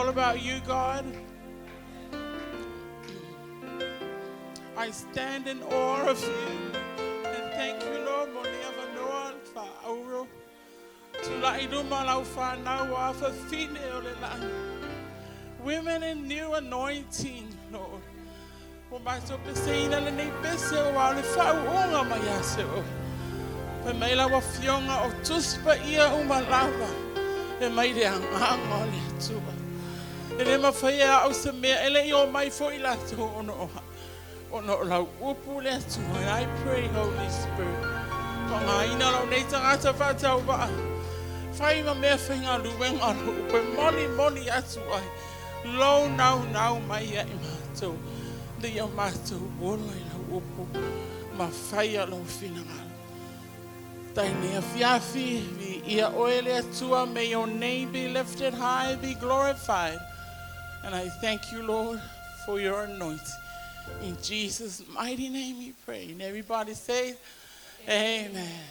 all about you, God. I stand in awe of you. And thank you, Lord, mo le avanoa le faauro. Tulai luma lau whanau a fafine o le lagi. Women in new anointing, Lord. Ua matou peseina lenei pese aua o le faauuga mai ia te oe. Fai mai lau Afioga o Tusi Paia uma lava e mai le Agaga o le Atua. E le mafai e au se mea e le i omai foi latou ona o ona o lau upu le Atua. And I pray, Holy Spirit, faaaogaina lou nei tagata faatauvaa, fai ma mea faigaluega o lou upu e molimoli atu ai lou naunau mai ia i matou, ina ia matou ola i lau upu ma faia lou finagalo. Tai nei afiafi, viia oe le Atua, may your name be lifted high, be glorified. And I thank you, Lord, for your anointing. In Jesus' mighty name we pray. And everybody say, Amen.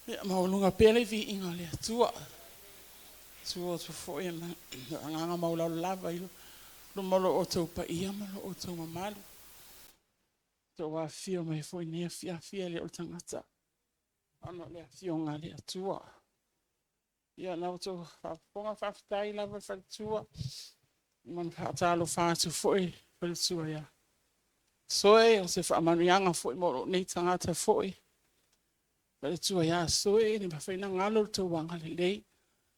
Ia maualuga pea le viiga o le Atua. Tua atu foi e le agaga maualalo lava i luma o lo outou paia ma lo outou mamalu. Tou afifio mai foi nei afiafi e le o le tagata, ona o le afioga a le Atua. Ia na outou faafofoga faafetai lava le faletua, ma na faatalofa atu foi le faletua ia Soe, o se faamanuiaga foi mo lou nei tagata foi. Faletua ia Soe, le mafai na galo le tou agalelei.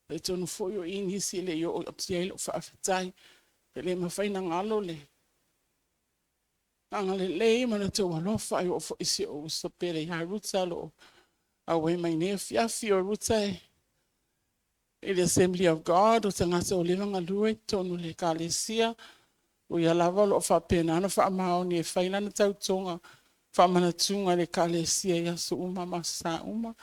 Talitonu foi o i nisi e le i oo atu i ai lou faafetai. E le mafai na galo le agalelei ma le tou alofa ai oo foi si ou uso pele ia Ruta o lo o auai mai nei afiafi. O Ruta e i le Assembly of God, o tagata ua leva galue i totonu o le Ekalesia, o ia lava o lo o faapena ona faamaoni e fai lana tautoga faamanatuga i le Ekalesia i aso uma ma aso sa uma.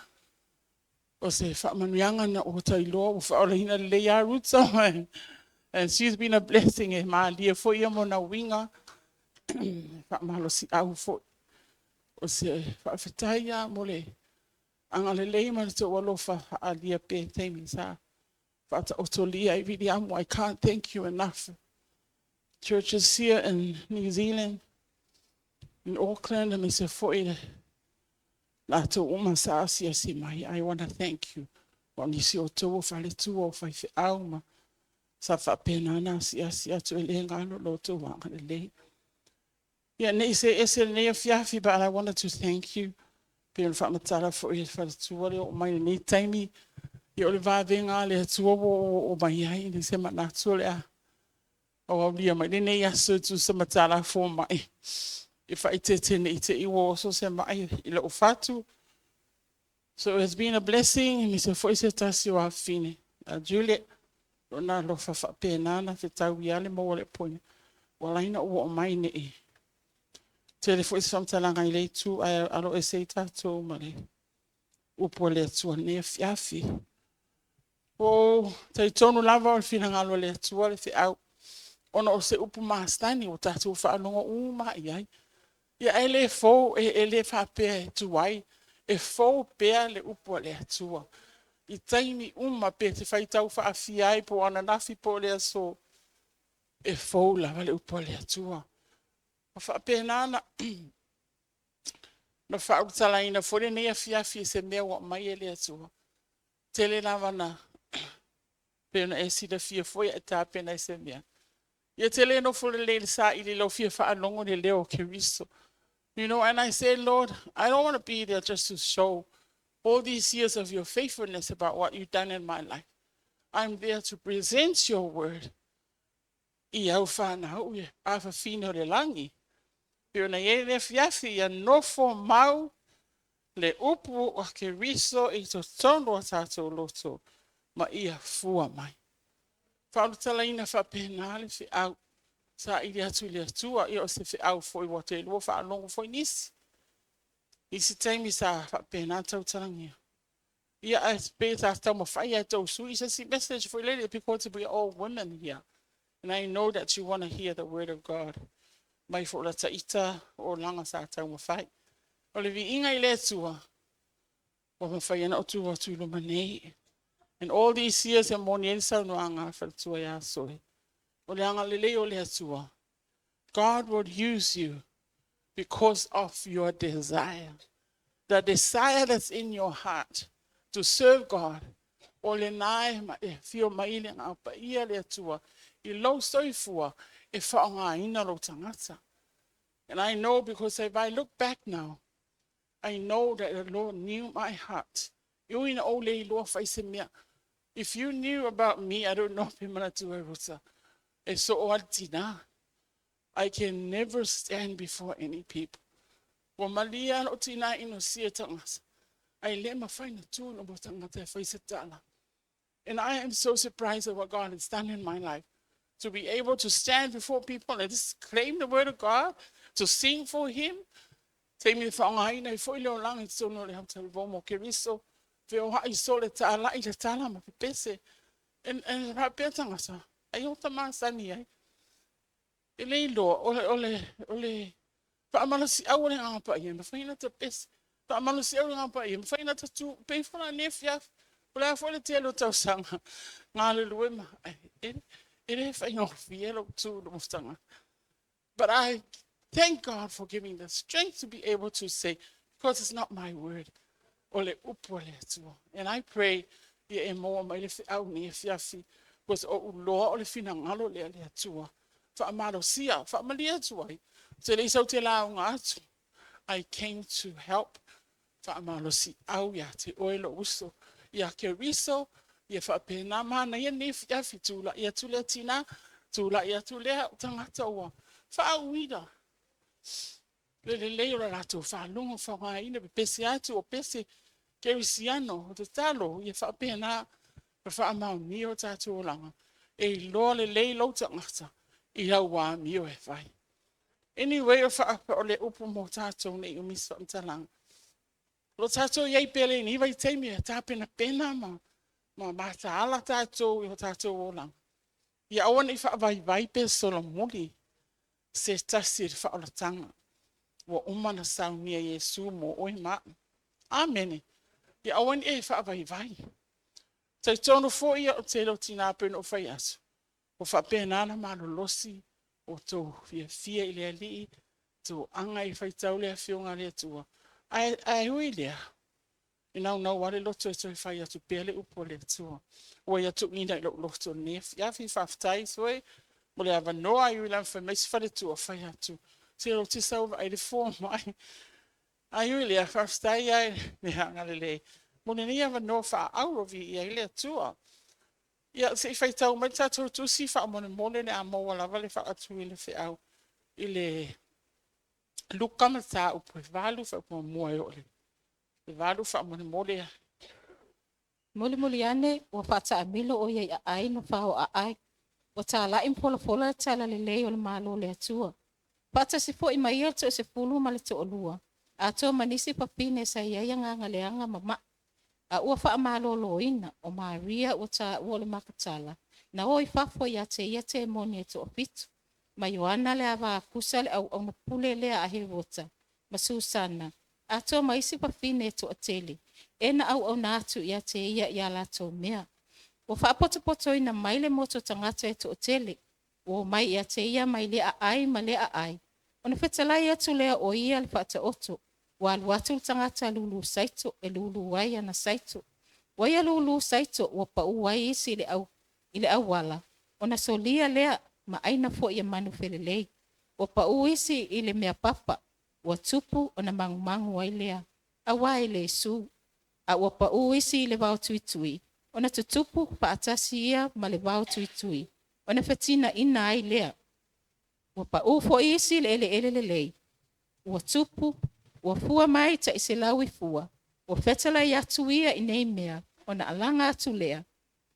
O se faamanuiaga na ua tailoa ua faaolaina lelei ia Ruta, and she's been a blessing, e malie foi ia mona uiga, faamalosiau foi. O se faafetai ia mo le agalelei ma le tou alofa faaalia pea i taimi sa faataotolia ai Viliamu. I can't thank you enough. Churches here in New Zealand, in Auckland, aemaise foi le latou uma sa asiasi mai. I want to thank you. O nisi o outou o faletua o faifeau ma sa faapena na asiasi atu e le galo lo outou agalelei. Ia ne i se ese lenei afiafi, but I wanted to thank you. Pe o le faamatala foi e le faletua le oo mai lenei taimi. Ia o le vavega a le Atua ua oo mai ai, le se manatu o le a auaulia mai lenei aso e tusa ma talafo mai. E faaeteete ne i te i ua oso se mai i lou fatu. So it has been a blessing, aemaise foi se tasi o afafine. A Juliet, lona alofa faapena na fetau ia le maua le poina. Ua laina ua oo mai nei. Tele foi se faamatalaga i le itu ae alo ese i tatou ma le upu a le Atua nei afiafi. O talitonu lava o le finagalo o le Atua le feau, ona o se upu masani ua tatou faalogo uma i ai. Ia ae le fou, e le faapea e tuai, e fou pea le upu a le Atua. I taimi uma pe te faitau faafia ai po o ananafi po o le aso, e fou lava le upu a le Atua. Ma faapena na faaulutalaina foi lenei afiafi i se mea ua aumai e le Atua. Tele lava na pei ona e silafia foi e tapena i se mea. Ia te le nofo lelei i le saili lau fia faalogo i le leo o Keriso. And I said, Lord, I don't want to be there just to show all these years of your faithfulness about what you've done in my life. I'm there to present your word. I au whanau e afafine o le langi. Pe ona i ai le afiafi ia nofo mau le upu a Keriso i totonu o tātou loto ma ia fua mai. Faaulutalaina faapena le feau. Saili atu i le Atua, ia o se feau foi ua te lua faalogo foi nisi. Isi taimi sa faapena tautalagia. Ia ae pe sa taumafai ai tau sui se isi message foi lele, because we are all women here. And I know that you want to hear the word of God. Mai fo la taita o langa sa taumafai. O le viiga i le Atua, ua mafai ana o tu atu i luma nei. And all these years e moni ai le saunoaga a le faletua ia Sole, o le agalelei o le Atua, God will use you because of your desire. The desire that's in your heart to serve God, o lena e afio mai le Agaga Paia le Atua i lou soifua e faaaogaina lou tagata. And I know, because if I look back now, I know that the Lord knew my heart. E ui na ou le iloa fai se mea. If you knew about me, I don't know pe manatu e Ruta. E so o tina. I can never stand before any people. Ua malia lo tina ino sia tagata. Ai le mawhai na tu no mo tagata e fai se tala. And I am so surprised at what God has done in my life. To be able to stand before people and just claim the word of God, to sing for Him. Te mi whaangaina i fo i leo langi tonu le hau mo Keriso. Fe o hai so le tāla i le tāla ma pepese. En rapea tangata. Ai o tamasani ai. E le iloa, o le faamalosi au le agaga paia, mafai na tapese. Faamalosi au le agaga paia, mafai na tatu, pe fona ne fiaf. O le a foi le tele o tausaga. Galulue ma, e le faigofie lou tu lo mufutanga. But I thank God for giving the strength to be able to say, because it's not my word. O le upu a le Atua. And I pray, ia e maua mai le feau ni e fiafi. Because o uloa o le finagalo lea le Atua. Faamalosia, faamalie atu ai. Te le isau te launga atu. I came to help. Faamalosi au ia te oe lo uso. Ia ke riso, ia faapena mana ia ni fiafi tula ia tu lea tina, tula ia tu lea tangata ua. Faauida. Le lelei o le latou faalogo faaaogaina pepese atu o pese kerisiano o tatalo ia faapena ma faamaonia o tatou olaga e iloa lelei lou tagata i lau amio e fai. Anyway, o o le upu mo tatou nei o misi faamatalaga. Lo tatou iai pea lenei vaitaimi e tapenapena ma mataala tatou i o tatou olaga. Ia aua nei faavaivai pe solomuli se tasi i le faaolataga. Ua uma na saunia Iesu mo oe ma. Amene. Ia aua ni e faavaivai. Talitonu foi o tele o tina pe no fai atu. O faapena na malolosi o tou fiafia i le Alii, tou aga i faitau le afioga a le Atua. Ae ui lea, e naunau ale loto e toe fai atu pea le upu a le Atua. Ua ia tuuina i lou loto nei afiafi, faafetai soe mo le avanoa i ui fai mai se faletua fai atu. Se o te sau ai le fō mai. Ai ui lea, faafetai ai le agalelei. Mo lenei avanoa faaauuro viia ai le Atua. Ia, se i faitau mai tatou tusi faamolemole le a maua lava le faatu i le feau. I le Luka mataupu e 8 faamuamua e oo i le 8 faamolemole. Mulimuli ane ua faataamilo o ia i aai ma fao aai. Ua tāla'i ma folafola le tala lelei o le Malo o le Atua. Faatasi foi ma ia le 10 ma le 12, atoa ma nisi fafine sa i ai agaga leaga ma ma'i. A ua faamaloloina o Maria ua taua o le Makatala, na o i fafo ia te ia temoni e 7, ma Ioana le ava a Kusa le auauna pule lea a Herota, ma Susana, atoa ma isi fafine e toatele, e na auauna atu ia te ia i a latou mea. Ua faapotopotoina mai le motu tagata e toatele, ua omai ia te ia mai lea aai ma lea aai, ona fetalai atu lea o ia le faataoto, ua alu atu le tagata lulu saito e lulu ai ana saito. Ua ia lulu saito ua pau ai isi i le auala, ona solia lea ma aina foi e manu felelei. Ua pau isi i le mea papa, ua tupu ona magumagu ai lea, auā e le su. A ua pau isi i le vao tuitui, ona tutupu faatasi ia ma le vao tuitui, ona fetina'ina ai lea. Ua pau foi isi i le eleele lelei, ua tupu, ua fua mai tai 100 ifua, ua fetalai atu ia i nei mea, ona alaga atu lea,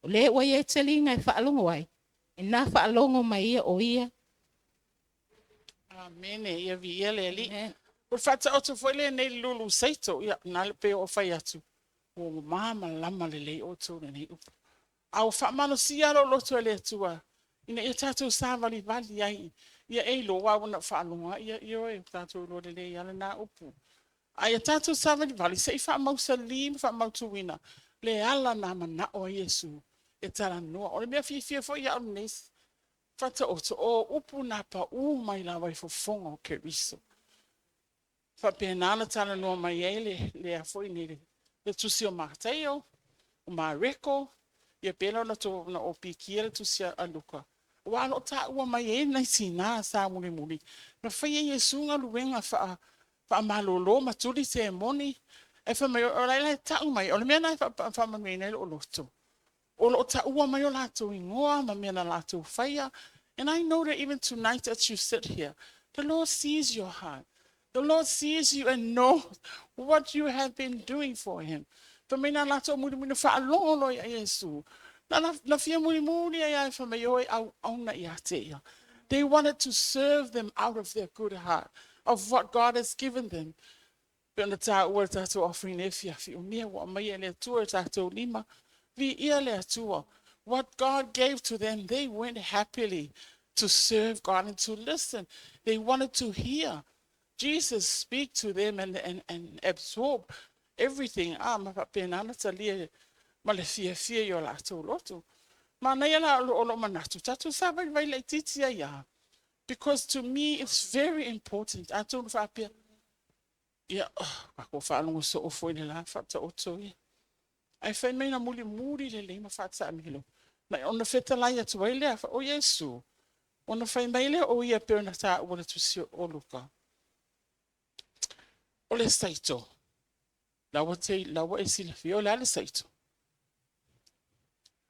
o le ua i ai taliga e faalogo ai, e na faalogo mai ia o ia. Amene, ia viia le Alii. Amen. O le faataoto foi lenei le lulu saito, ia, na le pe o fai atu, ua malamalama lelei outou lenei upu. A ua faamalosia lou loto e le Atua, ina ia tatou savalivali ai, ia e iloa ua na faalogo ia ioe, tatou iloa lelei lava lena upu. A ia tatou savalivali, se i faamausali ma faamautuina. Le ala na manao ai Iesu e talanoa. O le mea fiafia foi ia au lenei faataoto, o upu na paū mai lava i fofoga o Keriso. Faapena na talanoa mai ai le lea foi nei le tusi o Mataio, o Mareko, ia pei ona na ou pikia le tusi a Luka, aua o lo o taua mai ai nai tinā sa mulimuli, na faia e Iesu galuega faamalolo ma tuli temoni. Ae fai mai, o la e tau mai, o le mea lena e faamanuiaina ai lou loto, o lo o taua mai o latou igoa ma mea na latou faia. And I know that even tonight as you sit here, the Lord sees your heart. The Lord sees you and knows what you have been doing for him. Fai mai na latou mulimuli faalogo loa ia Iesu. Na fia mulimuli ai ai fai mai o e auauna ia te ia. They wanted to serve them out of their good heart, of what God has given them. Pe ona taua le tatou offering nei afiafi, o mea ua aumai e le Atua i tatou lima. Viia le Atua. What God gave to them, they went happily to serve God and to listen. They wanted to hear Jesus speak to them and absorb everything. Ah, ma faapena na talia ma le fiafia i o latou loto. Manaia la o lo manatu, tatou savaivai laitiiti ai a. Because to me it's very important. Atonu faapea, ia, oh, ko faalogo soo foi le la faataoto ia. Ae fai mai na mulimuli lelei ma faataamilo. Na ona fetalai atu ai lea, o Iesu, ona fai mai lea o ia pe ona taua le tusi o Luka. O le saito, laua, te, laua e silafia, o le a le saito.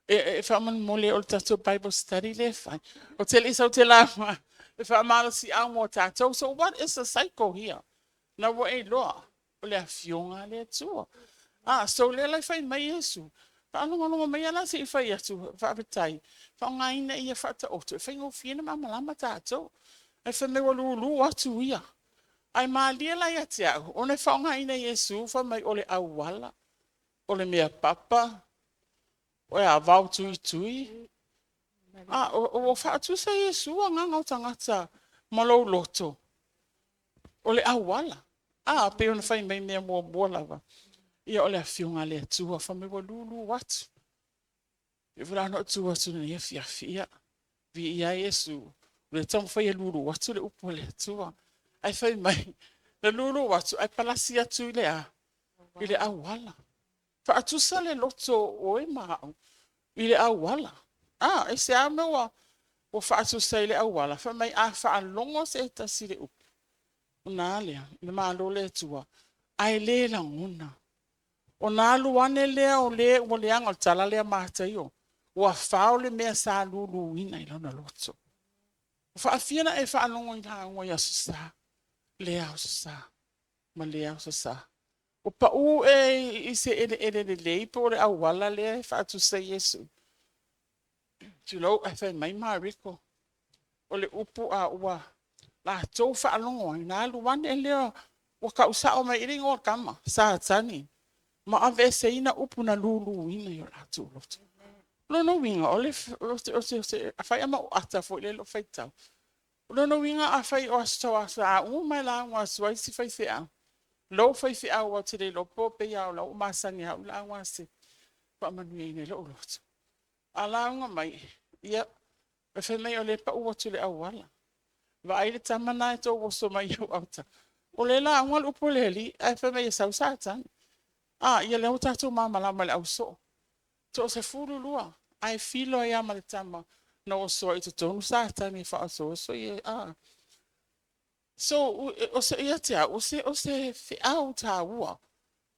E faamolemole o le tatou Bible study le fai. O te le sau te la e faamalosi au mo tatou. So what is the cycle here? Na ua e iloa, o le afioga a le Atua. Ah, so lea lai fai mai Iesu. Faalogologo mai ala se i fai atu, faafetai. Faaaogaina ia faataoto, e faigofie na malamalama tatou. Ae fai mai ua lulu atu ia. Ae malie la ia te au, ona e faaaogaina Iesu, fai mai o le auala, o le mea papa, o e avao tuitui. A, o faatusa Iesu agaga o tagata ma lou loto, o le auala. A, pe ona fai mai mea muamua lava. Ia o le afioga a le Atua, fai mai ua lulu atu. E fai na tu atu nei afiafi, ia, viia Iesu, o le taumafai e lulu atu le upu a le Atua. Ae fai mai, na lulu atu, ae palasi atu i le a, i le auala. Faatusa le loto o oe ma au i le auala. Ah, e se a mea ua faatusa i le auala. Fai mai a faalogo se tasi le upu. Ona lea, le malo le Atua, ae le lagona. Ona alu ane lea o le ua leaga o le tala lea Mataio. Ua fao le mea sa luluina i lona loto. O faafia na e faalogo i lauga i Aso Sa, lea Aso Sa, ma lea Aso Sa. O pau e i se eleele lelei po o le auala lea e faatusa i Iesu. Tulou, ae fai mai Mareko. O le upu a ua latou faalogo ai, na alu ane lea ua kausao mai i le igoa kama, Satani, ma aveeseina upu na luluina i o latou loto. Lona uiga, o le o se afai ama o ata foi le lo faitau. O lona uiga afai o aso tau aso a uma e lauga atu ai si faifeau. Lou faifeau au te le iloa po pe ia o lau masani au lauga ase faamanuiaina i lou loto. A lauga mai, ia, e fai mai o le pau atu le auala. Vaai le tama na e tou oso mai au auta. O le lauga le upu le alii, ae fai mai e sau Satani. Ah, ia lea ua tatou malamalama i le ausoo. 12, ae filo ai lava ma le tama na oso ai i totonu Satani e faaosooso ia. Ah. So, o se ia te au, o se feau taua.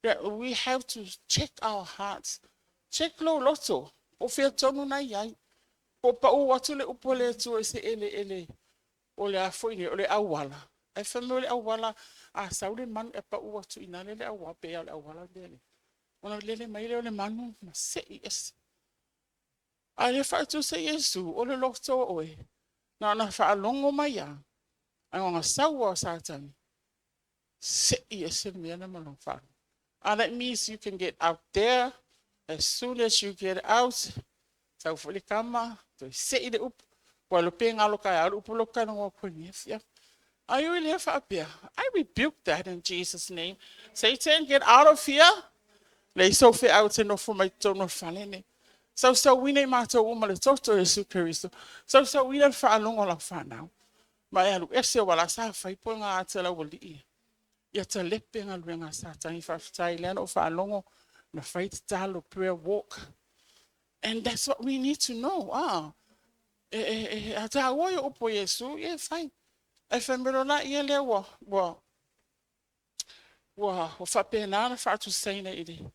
That we have to check our hearts. Check lou loto. O fea tonu na iai. Po pau atu le upu a le Atua i se eleele o le a foi nei, o le auala. Ae fai mai o le auala, a sau le manu e pau atu i nale le auala, pe o le auala lea le. Ona lele mai lea o le manu ma sei ese. A le faatusa Iesu, o le loto o oe. Na ona faalogo mai a. Ae ona sau o Satani. Sei ese le mea na ma lona faalogo. Ah, that means you can get out there. As soon as you get out, sau foi le kama, toe sei le upu. Ua lo pe ngalo kai au le upu lo kai ngo ko ni fia. Ai o le faapea. I rebuke that in Jesus' name. Satan, get out of here. Leai sou feau e te nofo mai totonu o le fale lenei. Sausauina i matou uma i le toto o Iesu Keriso. Sausauina le faalogo a lau fanau. Ma e alu ese aua o la sa fai poega ata a le aualii ia talepe galuega a Satani. Faafetai o lea na ou faalogo na fai tatalo, prayer walk. And that's what we need to know. Ah, e taua ia upu a Iesu, ia e fai. Ae fai mai loa laia lea ua faapena ona faatusaina i le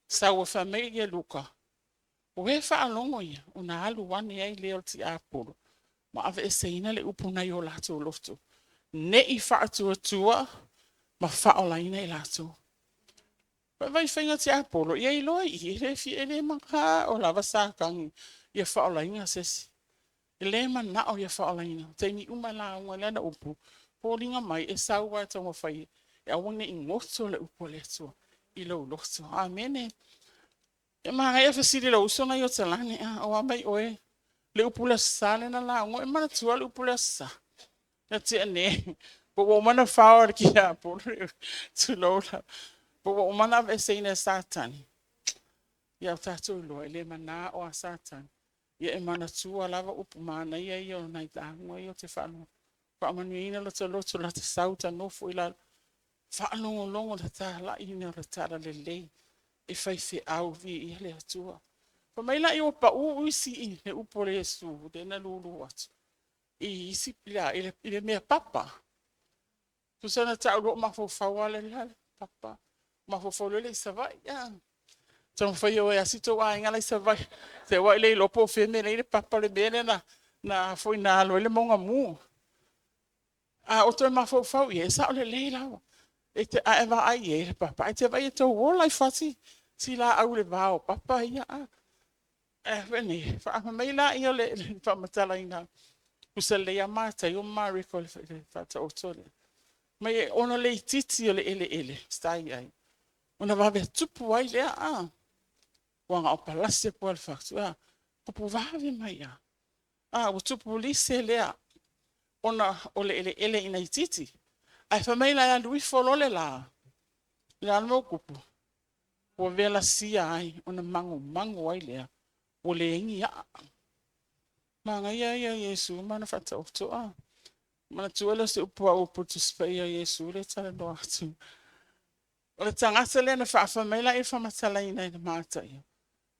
sau e fai mai ia Luka, o e faalogo ia, ona alu ane ai lea o le tiapolo ma aveeseina le upu nai o latou loto, ne i faatuatua ma faaolaina i latou. Vaai i faiga tiapolo, ia iloa i i, e le manao lava Satani ia faaolaina se isi. E le manao ia faaolaina. O taimi uma e lauga ai lana upu, foliga mai e sau lava e taumafai e aua ne i goto le upu a le Atua i lou loto. Amene. E manaia le fesili i lou uso lena e i Aotalani, a o a mai oe le upu i le Aso Sa lea na lauga. E manatua le upu i le Aso Sa? Na tea nei, po ua uma ona fao e le tiapolo, tulou lava, po ua uma ona aveeseina e Satani. Ia o tatou iloa, e le manao lava Satani ia e manatua lava upu manaia ia o nai lauga ia ou te faalogo. Faamanuiaina lota loto la ta sau ta nofo i lalo, faalogologo i le talaiina o le talalelei e faifeau, viia le Atua. Fai mai lea ua pau isi i le upu a le Iesu lea na lulu atu i isi i le mea papa. Tusa na tau loa ou mafaufau lava lea, le papa, mafaufau loa lea i Savaii. Taumafai e o e asi outou aiga la e i Savaii, te i ua e le iloa po o fea le mea la e i ai le papa, le mea lea na alu ai le mauga mu. A ou toe mafaufau i ai, e sao lelei lava. A e vaai i ai i le papa, ae te vaai e tau ola ifo lava si laau i le va o papa ia. Fai mai lea o le faamatalaina, tusa lelei lava Mataio ma Mareko i le faataoto lea, fai mai ona o le itiiti o le eleele sa i ai, ona vave tupu ai lea, ua na o palasi atu lava i le fatu, tupu vave mai lava. Ua tupu lise lea ona o le eleele ina ia itiiti. Ae fai mai la e alu ifo loa le la, o le a le mea ua tupu? Ua velasia ai ona magomago ai lea, ua leai ni a'a. Manaia ia o Iesu ma ana faataoto. Manatua lea o se upu a upu o le Tusi Paia a Iesu lea e talanoa atu. O le tagata lea na fai mai lea i le faamatalaina i le Mataio,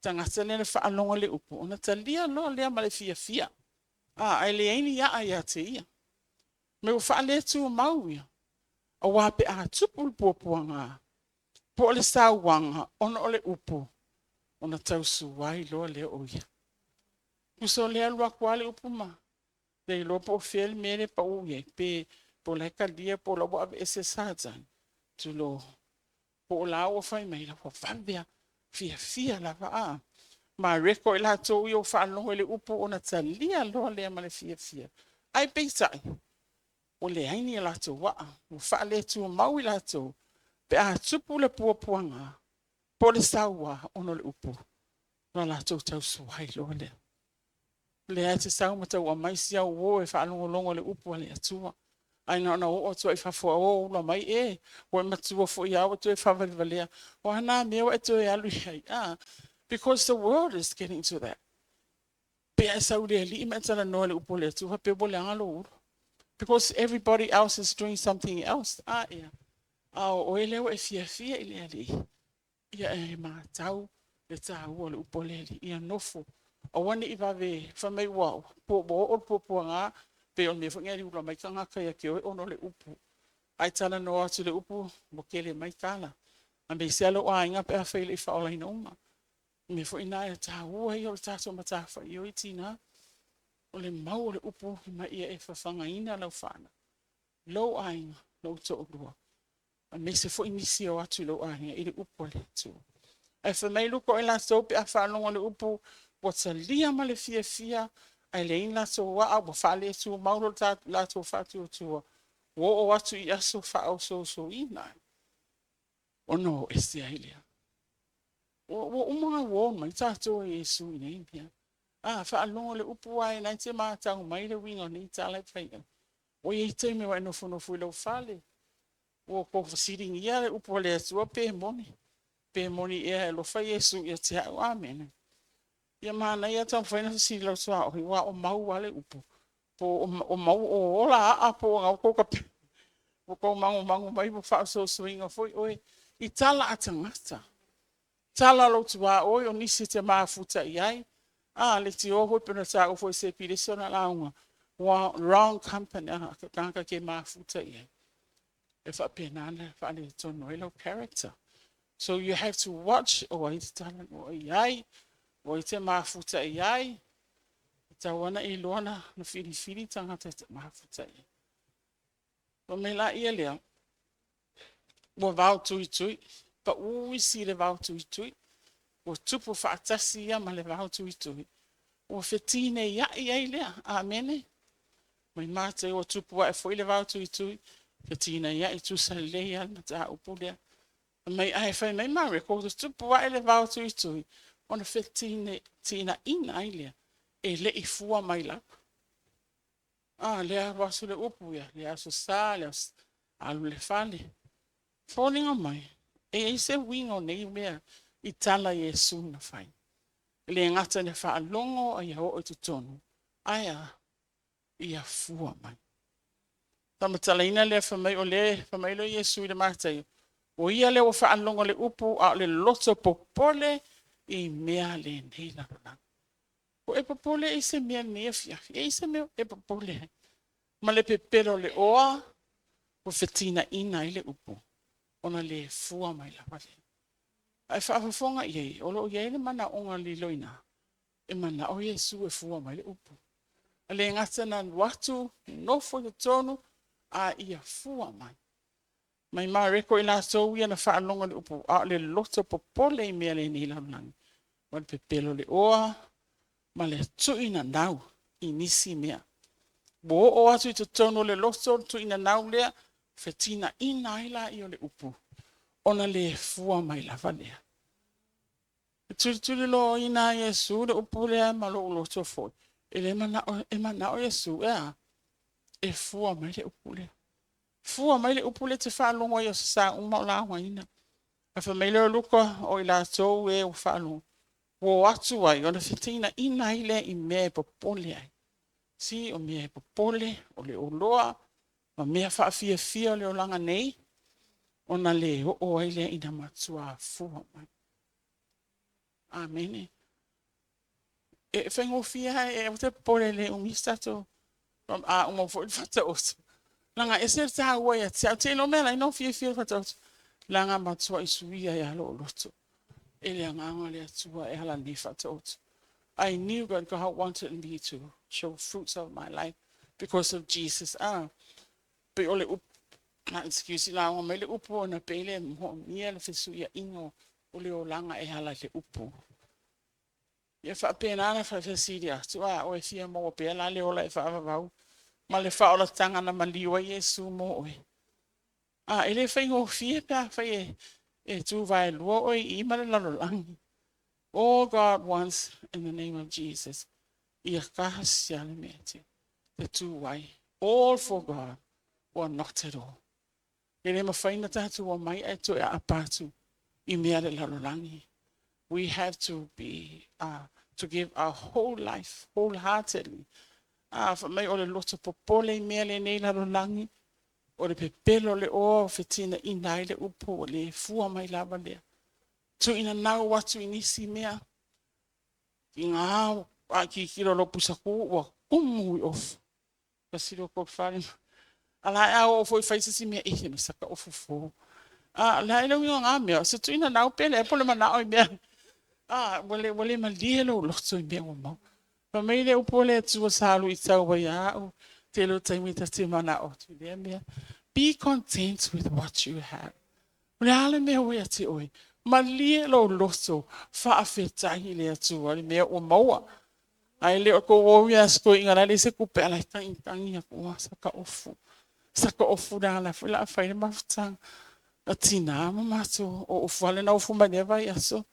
tagata lea na faalogo i le upu, ona talia loa lea ma le fiafia. Ae leai ni a'a ia te ia. Me ua faaletumau ia, aua pe a tupu le puapuaga, po o le sauaga ona o le upu, ona tausuai loa lea o ia. Tusa o lea e alu atu lava le upu ma le iloa po o fea le mea lea e pau i ai, pe o la e talia po o la e ua aveese e Satani, tulou, po o la ua fai mai, ua vave lava, fiafia lava. Mareko i latou ia ua faalogo i le upu ona talia loa lea ma le fiafia. Ae peitai, ua leai ni a latou aa, ua faaletumau i latou pe a tupu le puapuaga po o le saua ona o le upu, ona latou tausuai loa lea. O lea e te sau ma tau aumai si au uo e faalogologo i le upu a le Atua. Ae na ona oo atu lava i fafo o ula mai, e, ua e matua foi lava ua toe faavalevalea. O a na mea ua e toe alu i ai? Because the world is getting to that. Pe a e sau i le Alii ma e talanoa i le upu a le Atua, faapea ua leaga lou ulu. Because everybody else is doing something else. A ea, a o oe lea ua e fiafia i le Alii, ia e matau le taua o le upu a le Alii. Ia nofo, aua ne i vave, fai mai ua oo le puapuaga, pei o le mea foi lena e ula mai tagata ia te oe ona o le upu. A e talanoa atu i le upu, ua tele mai tala. Aemaise lava lou aiga pe afai e le i faaolaina uma. O le mea foi lena e taua ia o le tatou matafaioi tina, o le mau o le upu ma ia e fafagaina lau fanau, lou aiga, lou toalua, aemaise foi nisi e o atu i lou aiga i le upu a le Atua. Ae fai mai Luka o i latou pe a faalogo i le upu, ua talia ma le fiafia, ae leai ni latou aa, ua faaletumau lo latou faatuatua, ua oo atu i aso faaosoosoina ai, ona o ese ai lea. Ua uma ona uo mai tatou e Iesu i nei mea. A faalogo i le upu ae na te matau mai le uiga o nei tala e fai ai. Ua i ai taimi ua e nofonofo i lou fale, ua tou fesiligia le upu a le Atua pe moni. Pe moni ea e alofa Iesu ia te a'u. Amene. Ia manaia taumafai ona fesili lau tuaoi, aua o mau lava le upu. Po o mau o ola a'a po o gau kou ka ua kou magumagu mai ua faaosoosoina foi oe i tala a tagata. Tala o lou tuaoi o nisi e te mafuta i ai. A, leitioa foi pei ona taua foi e Sepi i le isi ona lauga, wrong company, a, tagata e te mafuta i ai. E faapena ona faaletonu ai lau character. So you have to watch o ai te talanoa i ai, o ai te mafuta i ai. E tatau lava ona e iloa na filifili tagata e te mafuta i ai. Fai mai laia lea, ua vao tuitui, pau isi i le vao tuitui, ua tupu faatasi ia ma le vao tuitui, ua fetineiai ai lea. Amene. Mai Mateo ua tupu ae foi le vao tuitui, fetineiai tusa lelei lava le mataupu lea. Fai mai, ae fai mai Mareko, ua tupu ae le vao tuitui, ona fetinaiina ai lea, e le i fua mai lava. A, lea alu atu le upu ia, le Aso Sa, le alu i le fale. Foliga mai, e i ai se uiga o nei mea i tala Iesu na fai. E le gata ina faalogo a ia oo i totonu, ae a, ia fua mai. Faamatalaina lea fai mai o lea, fai mai lea o Iesu i le Mataio, o ia lea ua faalogo le upu a o le loto popole i mea lenei lalolagi. Ua e popole i se mea i lenei afiafi, e i ai se mea e popole ai. Ma le pepelo o le oa, ua fetinaiina ai le upu, ona le fua mai lava lea. Ae faafofoga i ai, o lo o i ai le manaoga liloina, e manao Iesu e fua mai le upu. E le gata na alu atu, nofo i totonu, a ia fua mai. Mai Mareko i latou ia na faalogo i le upu, a o le loto popole i mea lenei lalolagi, ma le pepelo le oa, ma le tuuinanau i nisi mea. Ua oo atu i totonu o le loto le tuuinanau lea, fetinaiina ai laia o le upu, ona le fua mai lava lea. E tulituliloaina e Iesu le upu lea ma lou loto foi, e le manao, e manao Iesu e a? E fua mai le upu lea. Fua mai le upu lea e te faalogo ai i aso Sa uma o laugaina. Ae fai mai lea o Luka, o i latou e ua faalogo, ua o atu ai, ona fetinaiina ai lea i mea e popole ai. Si o mea e popole, o le oloa, ma mea faafiafia o le olaga nei, ona le oo ai lea ina matua fua mai. Amene. E faigofie lava, e aua te popole e le umi se tatou, a uma foi le Faataoto. Leaga e ese le taua ia te au, te iloa mea la e nofo fiafia le Faataoto. Leaga matuai suia ai lava lou loto e le agaga o le Atua e ala nei Faataoto. I knew that God wanted me to show fruits of my life because of Jesus. Ah, pe o le upu, excuse, lauga mai le upu ona pe le moomia le fesuiaiga o le olaga e ala i le upu. Ia faapena na faafesili atu, a oe fia maua pea la le ola e faavavau ma le faaolataga na maliu ai Iesu mo oe. A, e le faigofie pe a fai e tu vaelua oe i ma le lalolagi. All God wants in the name of Jesus, ia kasi a le mea te tu ai. All for God or not at all. E le mafai na tatou omai ae toe aapa atu i mea le lalolagi. We have to be to give our whole life, wholeheartedly. A, fai mai o le loto popole i mea lenei lalolagi, o le pepelo le oa o fetinaiina ai le upu, o le fua mai lava lea. Tuuina nau atu i nisi mea, i ngā a kikilo lo pusaku ua kumu i ofu. Kasi lo ko whare. Ala e au o foi fai se si mea e me saka ofu fo. A la e le uiga ngā mea, se tuuina nau pele e pole manao i mea. A, ua le malie lou loto i mea ua mau. Fai mai le upu o le Atua sa alu i tau ai au, tele o taimi ta te manao atu i lea mea. Be content with what you have. O le a le mea ua ia te oe. Malie lou loto, faafetai i le Atua le mea ua maua. Ai le o ko o ia sko inga la le se kupe ala tangi tangi aku a saka ofu. Saka ofu la la foi la fai le mafutanga. A tina ma matou o ofu ale na ofu mai lea vai aso.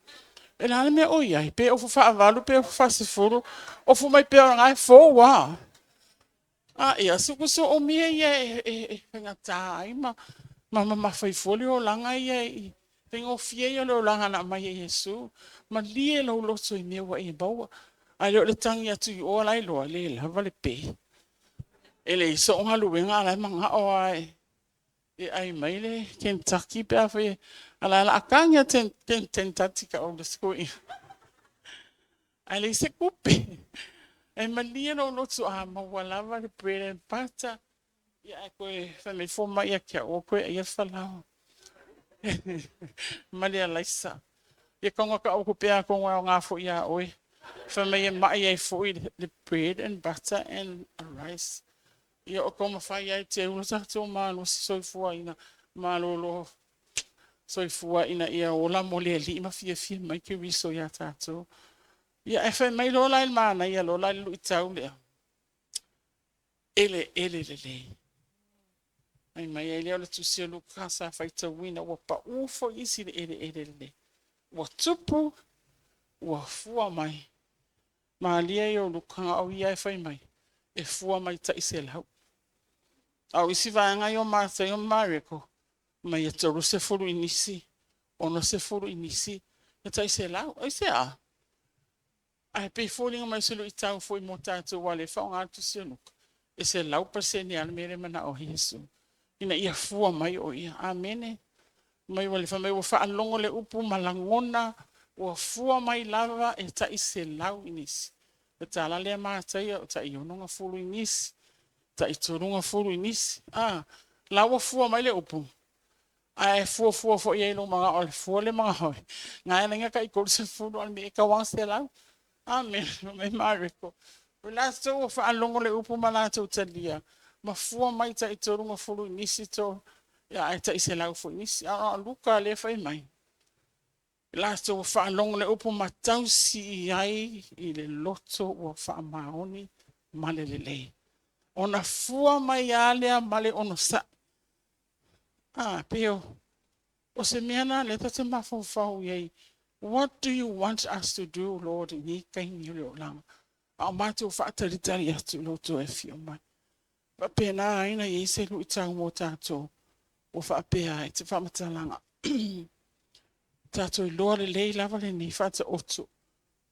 E la le mea o iai, pe ofu faavalu, pe ofu faasefulu, ofu mai pea o ngai fou a. A ia, suku so o mea ia e faigata ai ma mamafa i fua le olaga ia i Faigofie ia o le olaga na aumai e Iesu. Malie lou loto i mea ua e maua. Ae le o le tagi atu i o la iloa, e le lava le pe. E leai so'u galuega a o la e manao lava e ai mai le Kentucky pe afai a o le a tagi a Kentucky ka o le ae leai se tupe. E malie lou loto a maua lava le bread and butter, ia ae toe fai mai fomai ia te au, ua toe aia le falaoa ma le alaisa. Ia tauga tau atu pea atonu e aoga foi ia oe. Fai mai e mai ai foi le bread and butter and rice. Ia o taumafai ai e teu lo tatou malosi soifuaina malolo soifua ina ia ola mo le Alii ma fiafia mai Keriso ia tatou. Ia ae fai mai loa la i le manaia loa la i le luitau lea, eleele lelei. Fai mai ai lea o le tusi o Luka sa faitauina, ua pau foi isi i le eleele lelei. Ua tupu, ua fua mai. Malie ia o Luka o ia e fai mai, e fua mai tai 100. A o isi vaega ia o Mataio ma Mareko, mai e 30 i nisi, 60 i nisi, e tai 100. Aisea? Ae pei foliga mai o se luitau foi mo tatou aua o lea e faaaoga le tusi o Luka, e 100% lava le mea lea e manao ai Iesu, ina ia fua mai o ia. Amene. Mai ua fai mai ua faalogo le upu ma lagona, ua fua mai lava e tai 100 i nisi. Le tala lea Mataia o tai 60 i nisi, tai 30 i nisi. Ah, la ua fua mai le upu. Ae fuafua foi ai lou manao le fua le manao. Ngai la inga tai 30 a o le mea e tau 100. Amen. Mai Mareko. O latou ua faalogo le upu ma latou talia, ma fua mai tai 30 i nisi to, ia ae tai 100 foi nisi. A o Luka lea fai mai, latou ua faalogo le upu ma tausi i ai i le loto ua faamaoni ma le lelei. Ona fua mai lava lea ma le onosai. Ah, pei o se mea na lea ta te mafaufau i ai. What do you want us to do, Lord, i nei taimi o le olaga? A o matou faatalitali atu i lou toe afio mai. Faapena ai na i ai se luitau mo tatou ua faapea ai te faamatalaga. Tatou iloa lelei lava lenei faataoto.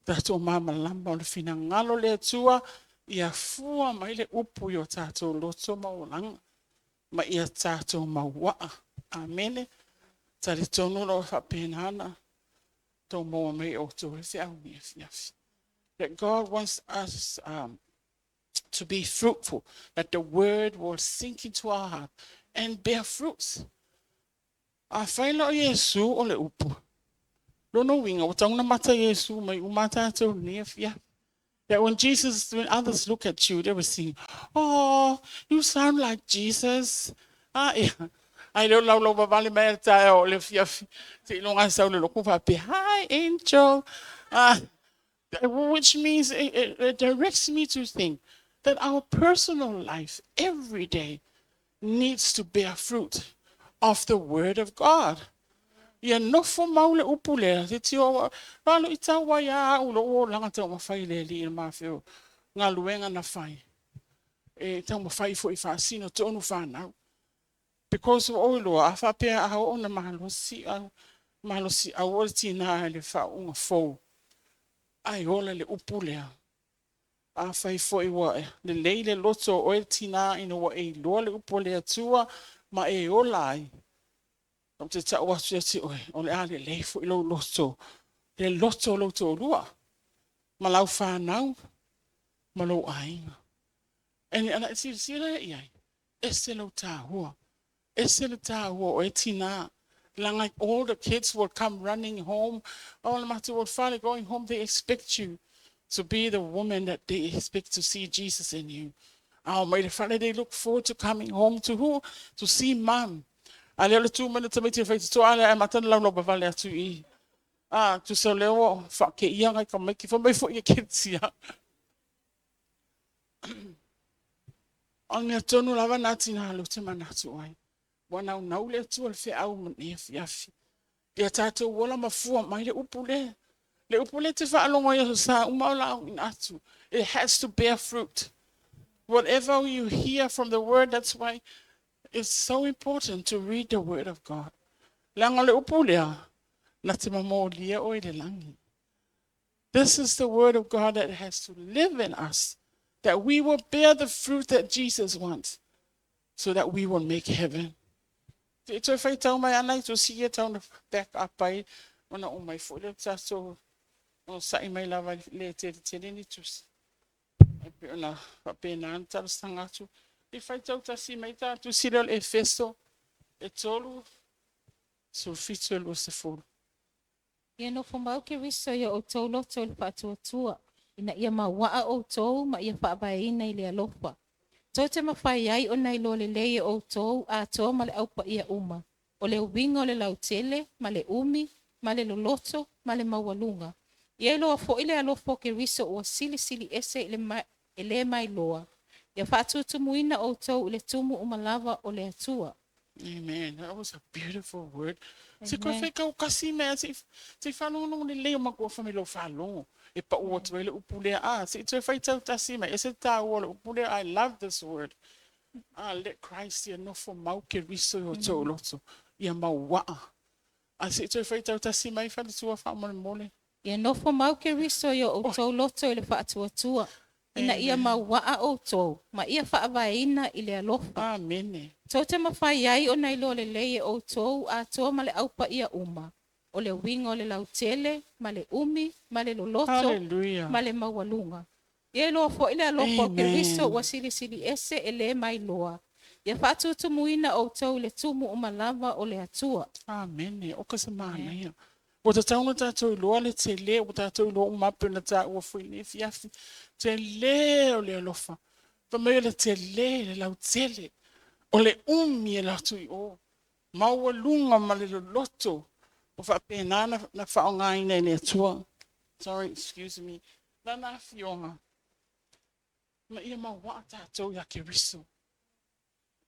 Tatou malamalama o le finagalo o le Atua ia fua mai le upu i o tatou loto ma olaga ma ia tatou mauaa. Amene. Talitonu o lo o faapena na tau maua mai e outou le feau nei afiafi. That God wants us to be fruitful, that the word will sink into our heart and bear fruits. A fai la o Iesu o le upu, lona uiga ua tatau ona mata Iesu mai uma tatou nei afiafi. That when Jesus, when others look at you, they will sing, "Oh, you sound like Jesus." Ah, yeah. Ai leo lau lau vavale mai le taeao o le afiafi. Se iloga sau le loku faapea, "Hi, angel." Ah, which means it directs me to think that our personal life every day needs to bear fruit of the word of God. Ia nofo mau le upu lea, te tio, ralo i tau ai a au lo o langa tau mawhai le li i mawheo, galuega na fai. E tau mawhai fo i whaasino tonu whanau. Because o iloa, a faapea a oo na malosi au, malosi au o le tina i le faauuga fou. Ai ola le upu lea. A fai foi ua lelei le loto o oe le tina ina ua e iloa le upu o le Atua ma e ola ai. Ou te tau atu ia te oe, o le a lelei foi lou loto, le loto o lou toalua, ma lau whanau, ma lou aiga. E ana e silasila i ai, ese lou tāua. Ese le tāua o e tina. Leaga all the kids will come running home. Oh, no matter what father going home, they expect you to be the woman that they expect to see Jesus in you. Oh, mai le fale, they look forward to coming home to who? To see mom. A lea o le tu mai le tamaiti e fai totoa ale ai matana lau lau vavale atu i. Ah, tu sa leo o wha ia ngai ka mai ki fa mai fo ia ketia. O le mea tonu lava na tina lo te manatu ai. Ua naunau le Atua le feau ma nei afiafi. Ia tatou ola ma fua mai le upu lea. Le upu lea te faalogo ai aso sa uma o lauina atu. It has to bear fruit. Whatever you hear from the word, that's why it's so important to read the word of God. Leaga o le upu lea, Na te mamolia oe i le lagi. This is the word of God that has to live in us, that we will bear the fruit that Jesus wants, so that we will make heaven. Te toe faitau mai ana i tusi ia tau na back up ai, ona o mai foi le tatou o sa'i mai lava i le tele tele ni tusi. E pei ona faapena na talosaga atu. I faitau tasi mai ta tusi lea o le Efeso e 3, 17 e 20. Ia nofo mau Keriso i o outou loto i le faatuatua, ina ia mauaa outou ma ia faavaeina i le alofa. Tou te mafai ai ona iloa lelei e outou atoa ma le aupaia uma, o le uiga o le lautele, ma le umi, ma le loloto, ma le maualuga. Ia iloa foi le alofa o Keriso ua silisili ese i le e le mailoa, ia faatutumuina outou i le tumu uma lava o le Atua. Amen. That was a beautiful word. Se koe whaikau kasi mea, se i whalongo le leo makua wha me lo whalongo. E pa ua tu le upu lea. Ah, se i toe whaitau tasi mai. E se tā ua le upu lea. I love this word. Ah, let Christ ia nofo mau Keriso i o tō loto. Ia mau waa. Ah, se i toe whaitau tasi mai whaletua wha mole. Ia nofo mau Keriso i o outou loto i le faatuatua, ina ia mauaa outou, ma ia faavaeina i le alofa. Amen. Tou te mafai ai ona iloa lelei e outou atoa ma le aupaia uma, o le uiga o le lautele, ma le umi, ma le loloto, Hallelujah. ma le maualuga. Ia iloa foi le alofa o Amen. Keriso ua silisili ese e le mailoa. Ia faatutumuina outou i le tumu uma lava o le Atua. Amen. O ka se mana ia. Ua tatauna tātou iloa le tele, ua tātou iloa uma pe na tā ua fui le fiafi. Tele o le alofa. Pa mai o le tele, le lau tele. O le umi e latu i o. Maualuga ma le loloto. O faapena na faaaogaina e le Atua. Sorry, excuse me. Lana afioga. Ma ia mauaa tātou ia Keriso.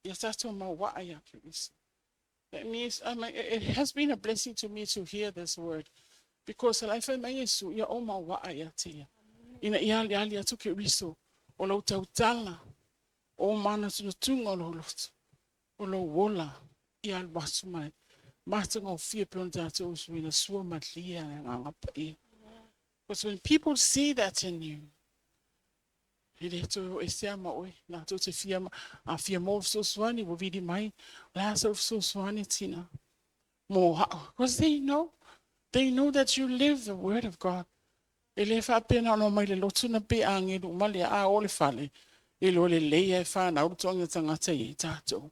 Ia tātou mauaa ia Keriso. That means, I mean, it has been a blessing to me to hear this word. Because lai fai mai Iesu, ia o mauaa ia te ia. Ina ia ali ali atu Keriso. O lau tautala. O mana tunga o lou loto. O lou ola. Ia alu atu mai. Mata ngau fia pe ona tātou usu ina sua malia le nganga pa ia. Because when people see that in you, e le to e sea ma oe, nā tō te fia, a fia mō fesoasoani, ua vili mai, la sa fesoasoani tina. Mō hao. Because they know that you live the word of God. E le whaapena ono mai le lotu na pe angelu ma le a o le fale. E lo le leia e whanau le toanga tangata i e tātou.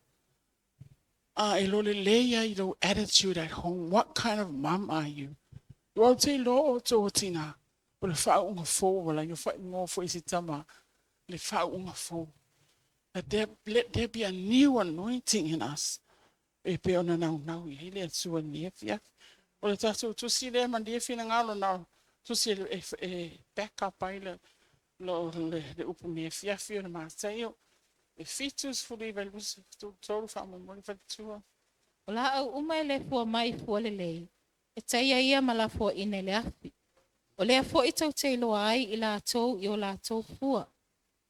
Ah, e lo le leia i lo attitude at home. What kind of mom are you? Ua te lo o tō tina. O le whaunga fō, wala i o wha ngō fo i si tama. Le whaunga fō. That there, let there be a new anointing in us. E pe ona nau nau i hele atua ni fia. O le tātou tusi le ma nia fina ngalo nau. Tusi e back up ai le lo le upu ni fia fia o le mātaio. E 79 23 wha mo whatua. O laau uma e le fua mai fua lelei. E taia ia ma la fua ina i le afi. O lea foi tou te iloa ai i latou i o latou fua.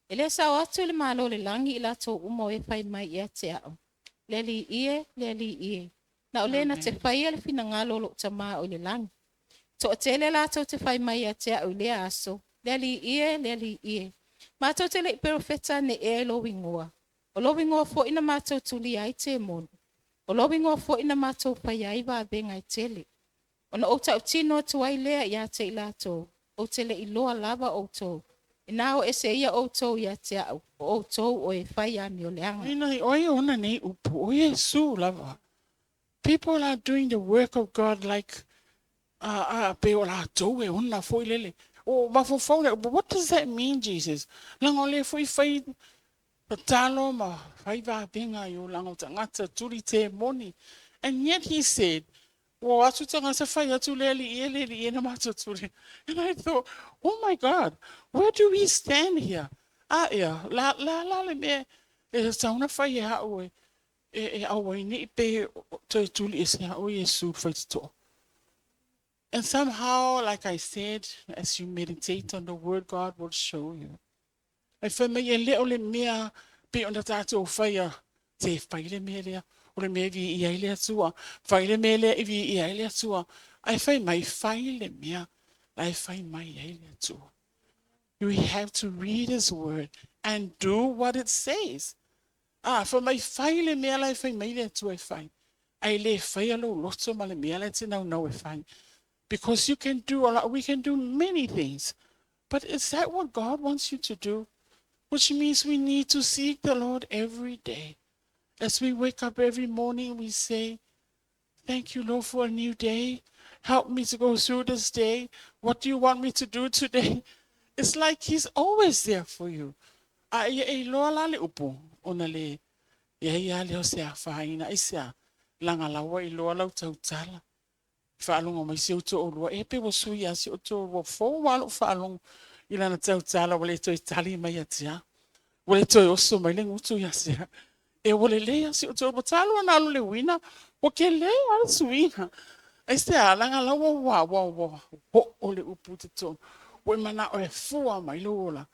E le sao atu i le malo o le lagi i latou uma o e fai mai ia te au. Le Alii e, le Alii e. Na o le na te faia le finagalo o lou Tamā o i le lagi. Toatele latou te fai mai ia te au i lea aso. Le Alii e, le Alii e. Matou te le i perofeta ane ea i lou igoa. O lou igoa foi na matou tulia ai temoni. O lou igoa foi na matou fai ai vavega e tele. Ona ou tautino atu ai lea ia te i latou. Ou te le iloa lava outou. Ina o ese ia outou ia te au. O outou o e fai amioleaga. Ina oi ona nei upu, o Iesu lava. People are doing the work of God like pe o latou e ona foi lele. O mafofau le, but what does that mean, Jesus? Langa o le foi fai patalo ma fai vavenga i o langa o tangata turi te moni. And yet he said, well, atu tangata fai atu le ali e le ali e na matou turi. And I thought, oh my God, where do we stand here? Ah, ia, la la la le mea, e sauna fai e hau e au ai nei pe toe tuli e se hau Iesu fai te. And somehow, like I said, as you meditate on the word, God will show you. Ai fai mai e le o le mea pe ona tātou whaia te whai le mea lea. O le mea vi i ai le atua. Whai le mea lea i vi i ai le atua. Ae fai mai, fai le mea la e fai mai ai le Atua. We have to read His word and do what it says. Ah, fai mai fai le mea la e fai mai le Atua e fai. Ae le faia lou loto ma le mea la e te naunau e fai. Because you can do a lot, we can do many things. But is that what God wants you to do? Which means we need to seek the Lord every day. As we wake up every morning, we say, "Thank you, Lord, for a new day. Help me to go through this day. What do you want me to do today?" It's like He's always there for you. A ia e iloa la le upu, ona le ia ia lea o se afaina i se a laga laua iloa lau tautala. Faalogo mai si ou toalua, e pe ua sui lava si ou toalua fou lava lou faalogo i lana tautala ua le toe tali mai ia te au. Ua le toe oso mai le gutu ia te au. E ua lelei lava si ou toalua. Talu ona alu le uiga, ua tele lava le suiga. Aisea, leaga la ua ua ua ua oo le upu i totonu. Ua e manao e fua mai lou olaga.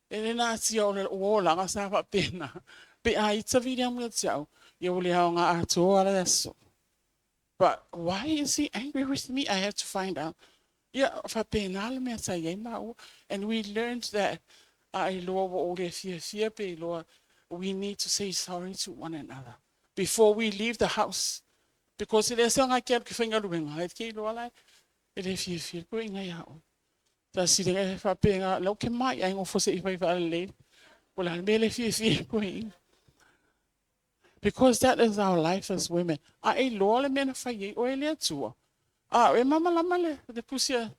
E le natia o le olaga sa faapena. Pe a ita Viliamu ia te au, ia ua le aoga atoa le aso. But why is he angry with me? I have to find out. Ia, faapena le mea sa i ai maua. And we learned that a iloa ua ou le fiafia pe iloa, we need to say sorry to one another before we leave the house. Because e le se nga ke alu ke faigaluega, e ke iloa la e le fiafia koe inga ia oe. Tasi le e faapena, lau ke mai ai ngofo se i fai whaalelei. O le mea le fiafia koe inga. Because that is our life as women. A e iloa le mea na fai ai oe le Atua. A e mamalama le pusia,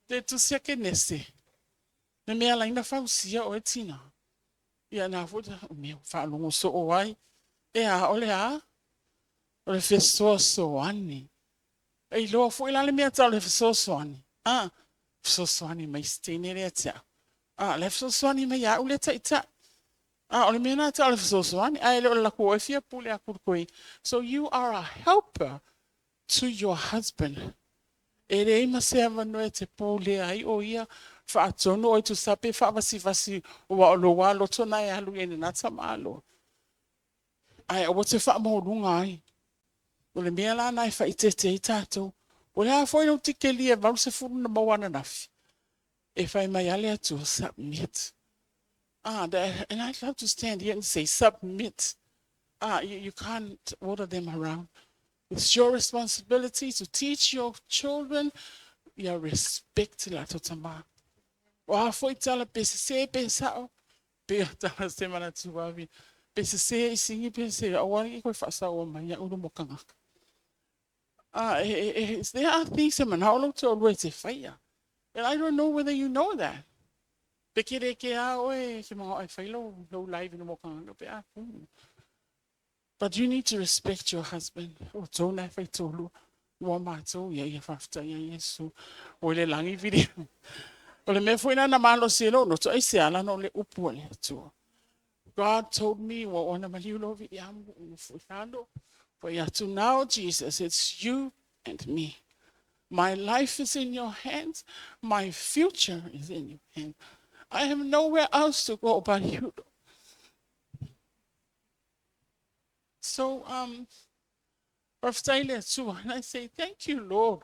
le tusia Kenese. Le mea laina fausia oe tina. Ia na fo mea faalogo soo ai. E a o le a? O le fesoasoani. E iloa foi la le mea tau le fesoasoani. Ah, fesoasoani mai se teine lea te au. Ah, le fesoasoani mai au le taitai. Ah, o le mea na tau le fesoasoani. Ae le o le laku e fia pule aku koe. So you are a helper to your husband. E le ima se avanoa e te pule ai o ia faatonu o i tu sape faavasivasi ua o loa loto na e alu i ene nata malo. Ae aua te faamauluga ai. O le mea la na e faaeteete ai tatou. O le a foi lau tikeli e 80 na maua ananafi. E fai mai a le Atua, submit. Ah, that, and I'd love to stand here and say, "Submit." Ah, you can't order them around. It's your responsibility to teach your children your respect la to tama. O a foi tala pe se se pe sao. Pe tala se mana tuavi. Pe se se i singi pe se aua i koe whaasao mai ia uru mo kangaka. Ah, there are things e manao lau te olua e te whaia. And I don't know whether you know that. Pe kere ke a oe, ke mga ai whai lau live no mo kangaka pe a kumu. But you need to respect your husband. O tōna e whai tōlua. Ua mātou ia ia whawhita ia Iesu. O le langi viri. O le mea foi na malo se lo no to ai se ala no le upu a le Atua. God told me wa ona maliu lo vi amu u fu lalo. For atu now, Jesus, it's you and me. My life is in your hands. My future is in your hands. I have nowhere else to go but you. So, and I say, thank you, Lord,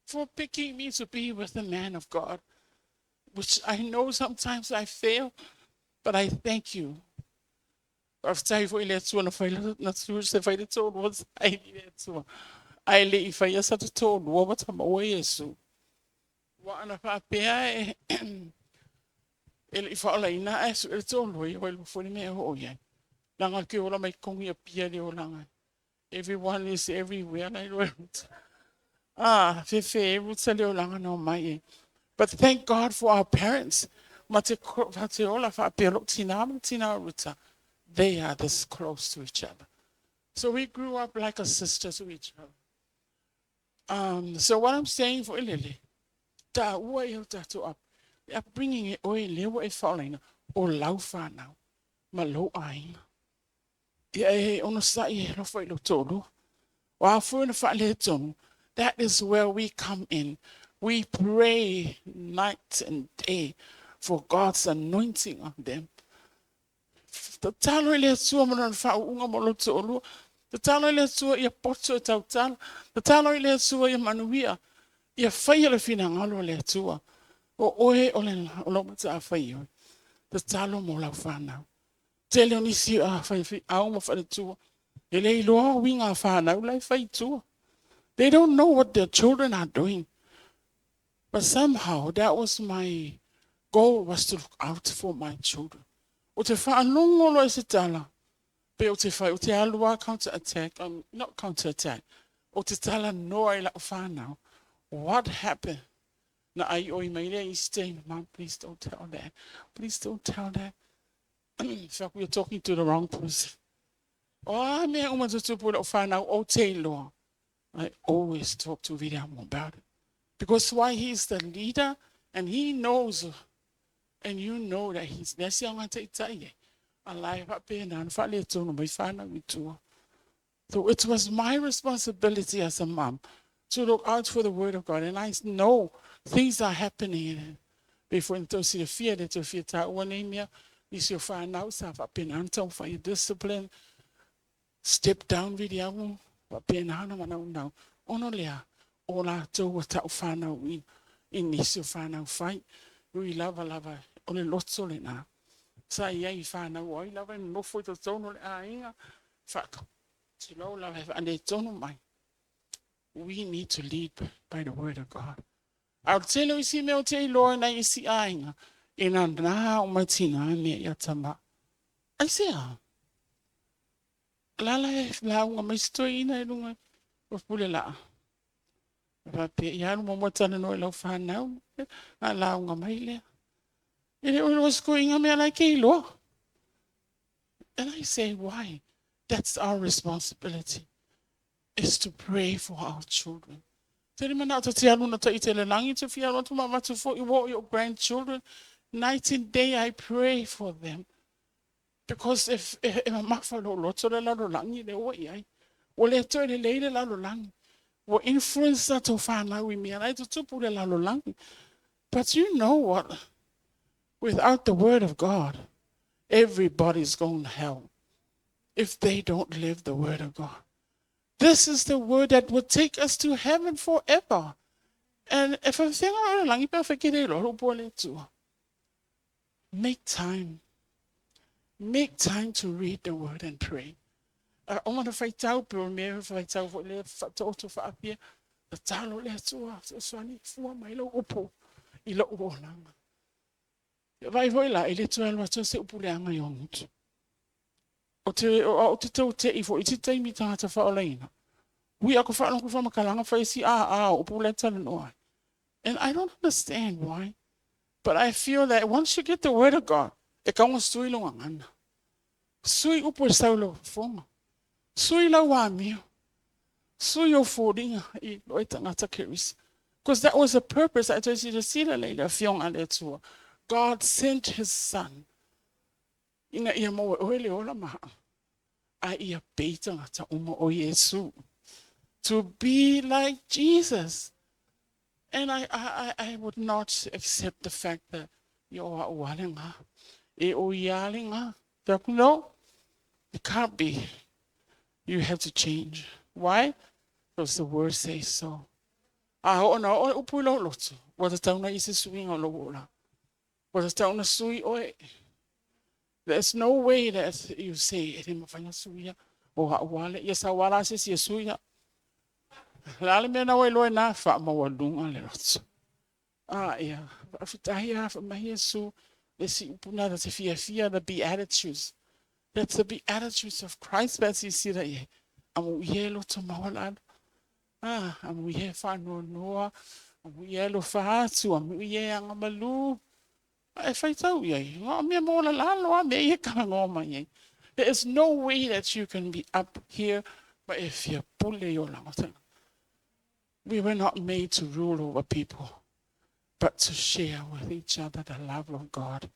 for picking me to be with the man of God, which I know sometimes I fail, but I thank you. Faafetai foi le Atua na fai na tu se fai le toalua ai le Atua. Ai le i fai asa te toalua wa ta maua Iesu. Wa ana faapea e e le i faolaina ae su le toalua ia wai lufo ni mea ho iai. Langa ke ola mai kongi a pia le olanga. Everyone is everywhere. Lai loe ruta. Ah, fefe e ruta le olanga no mai e. But thank God for our parents. Ma te, ma te ola faapea lo tina ma tina ruta. They are this close to each other. So we grew up like a sister to each other. So what I'm saying for ilele, ta ua i au tātou up, the upbringing e oe lewa e whaolaina, o lau whanau, ma lou aiga. Ia e ono sa'i e alofa i lou toalua. O a foi na faaletonu, that is where we come in. We pray night and day for God's anointing on them. Tatalo i le Atua ma lona faauuga mo lou toalua. Tatalo i le Atua ia poto e tautala. Tatalo i le Atua ia manuia. Ia faia le finagalo o le Atua. O oe o le o lou matafaioi. Tatalo mo lau fanau. Tele o nisi a faifeau ma faletua. E le iloa uiga a fanau la e fai i tua. They don't know what their children are doing. But somehow that was my goal, was to look out for my children. O te whaalongo loa i se tala, pe o te whai, o te alua counter attack, not counter attack, o te tala noa i lau whanau. What happened? Na ai oi mai lea i stay, Mom, please don't tell that. Please don't tell that. In fact, we are talking to the wrong person. O a mea uma tutupu lau whanau o te iloa. I always talk to Viriamu about it. Because why? He's the leader and he knows, and you know that he's lea si aoga taitai e. A lai faapena na faaletonu mai whanau i tua. So it was my responsibility as a mom to look out for the word of God. And I know things are happening in it. Before in tau silafia le tau fia tāua nei mea, nisi o whanau sa faapena na tau whai discipline, step down Viriamu, faapena na manau nau. Ono lea, o latou ua tau whanau i nisi o whanau whai, ui lava lava, o le loto le nā. Sa i ai whanau ai lava i nofo i totonu le āinga, whaka, tilou lava e whaane tonu mai. We need to lead by the word of God. A o le tele o isi mea o te iloa nei isi āinga, e nā nā o mai tina mea ia tama. Ai se a? Lala e launga mai se toeaina i luga o pule laa. Faapea, ia alu muamua talanoa i lau fanau, na lauga mai lea. E le o iloa se toeaina mea la e ke iloa. And I say, why? That's our responsibility, is to pray for our children. Tele mana o te alu na tai te le langi te fia atu ma vatu fo i wo your grandchildren. Night and day I pray for them. Because if e mamafa lo loto le lalolagi le ua i ai. Ua le toe lelei le lalolagi. Ua influence tatou whanau i mea lai tutupu le lalolagi. But you know what? Without the word of God, everybody's going to hell if they don't live the word of God. This is the word that will take us to heaven forever. And if I'm saying, make time. Make time to read the word and pray. O mana whaitau, pe o mea whaitau fo le whaatoto whaapia, tatalo le Atua, fesoasoani fua mai lau upu i lou olaga. Ia vai foi la, e le toe alu atu se upu leaga i o gutu. O te, o, o te tau te i fo i te taimi tangata whaolaina. Hui ako whaalongo whamakalanga whaisi a a upu le tala noa. And I don't understand why. But I feel that once you get the word of God, e kaunga sui longa ngana. Sui upu e sau lau fofoga. Sui lau amio. Sui o foliga i loe tagata Kerisi. Because that was the purpose. I told you to see the lady afioga le Atua. God sent his son. Ina ia maua e oe le ola maha. A ia pei tagata uma o Iesu. To be like Jesus. And I would not accept the fact that i o au ale ngā. E o ia ale ngā. No, it can't be. You have to change. Why? Because the word says so. A o na o upu i lou loto. Ua tatau na i se suiga o lou ola. Ua tatau na sui oe. There's no way that you say, e le mawhai na suia. O ha uale, ia sa wala se si e suia. La le mea na wai loe nā wha maua lunga le loto. A ia, whawhitahi a whamahi e su, le si upu nā te fia fia, the Beatitudes. That's the Beatitudes of Christ, pa sisira i ai. Amu i e loto maualalo. Ah, amu i e whaanoanoa, amu i e alofa atu, amu i e agamalu. A e faitau i ai, ngā mea maualalalo a mea i e kalangoa mai ai. There is no way that you can be up here ma e fia pule i o langotanga. We were not made to rule over people, but to share with each other the love of God,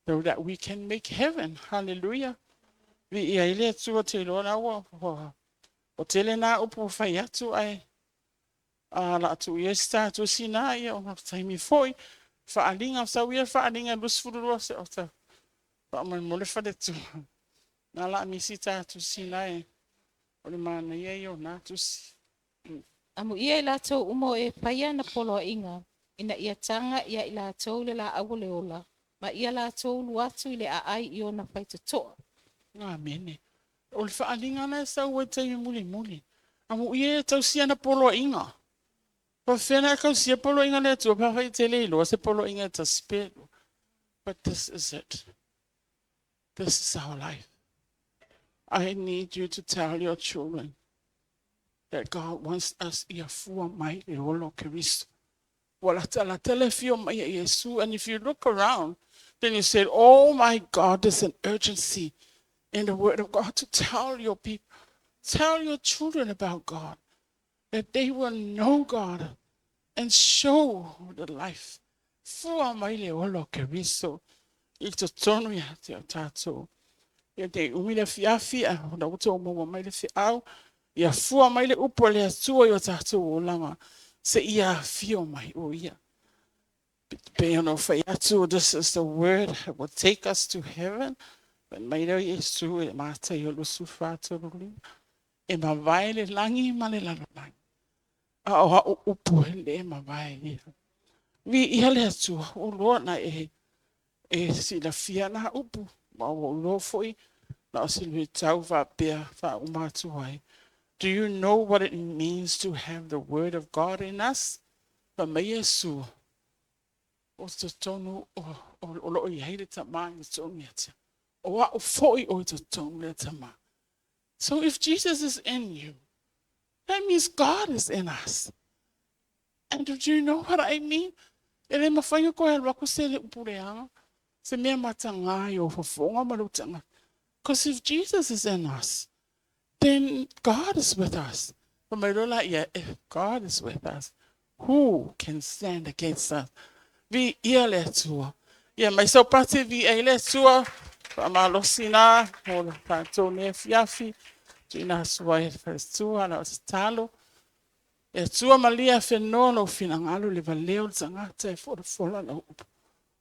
so that we can make heaven. Hallelujah. Vi ia i le Atua te iloa la ua, ua, o tele nā upu ua whai atu ai. A la atu ia si tātou sinā ia o ngā taimi foi. Whaalinga, sau ia whaalinga, 22 se o tau. Wha mai mo le whare tu. Nā la misi tātou sinā e. O le manaia ia o na tusi. Amuia i latou uma o e faia ana poloaiga, ina ia taga ia i latou le laau o le ola, ma ia latou ulu atu i le aai i ona faitotoa. Amene. O le faaaliga lena e sau ai i le taimi mulimuli. Amuia e tausia ana poloaiga. Faapefea ona e tausia poloaiga a le Atua pe afai e te le iloa se poloaiga e tasi pe lua. But this is it. This is our life. I need you to tell your children that God wants us ia fua mai le ola o Keriso. Ua latalata le afio mai a Iesu. And if you look around, then you said, oh my God, there's an urgency in the word of God to tell your people, tell your children about God, that they will know God and show the life. Fua mai le ola o Keriso i totonu ia te o tātou. Ia te umi le afiafi, a ona ua tou maua mai le feau, ia fua mai le upu a le Atua i o tātou olaga, seia afio mai o ia. Pei ona ou fai atu, this is the word that will take us to heaven. Fai mai lea o Iesu i le Mataio 24:35, e mavae le lagi ma le lalolagi, a o au upu e le mavae ia. Viia le Atua, ua loa ona e e silafia na upu, ma ua ou iloa foi na o se luitau faapea faauma atu ai. Do you know what it means to have the word of God in us? Fai mai Iesu, o totonu o lo o i ai le Tama i totonu ia te au. O au foi o i totonu le Tama. So if Jesus is in you, that means God is in us. And do you know what I mean? E le mafai ona toe alu atu se le upu leaga, se mea matagā i ou fofoga ma lou tagata. Because if Jesus is in us, then God is with us. Fai mai loa la ia, if God is with us, who can stand against us? Viia le Atua. Ia mai sau pati viia i le Atua. Faamalosi na mo le tatou nei afiafi. Tuuina atu ai e le faletua la o tatalo. E Atua malia afenoa lou finagalo i le valea o le tagata e folafola lau upu.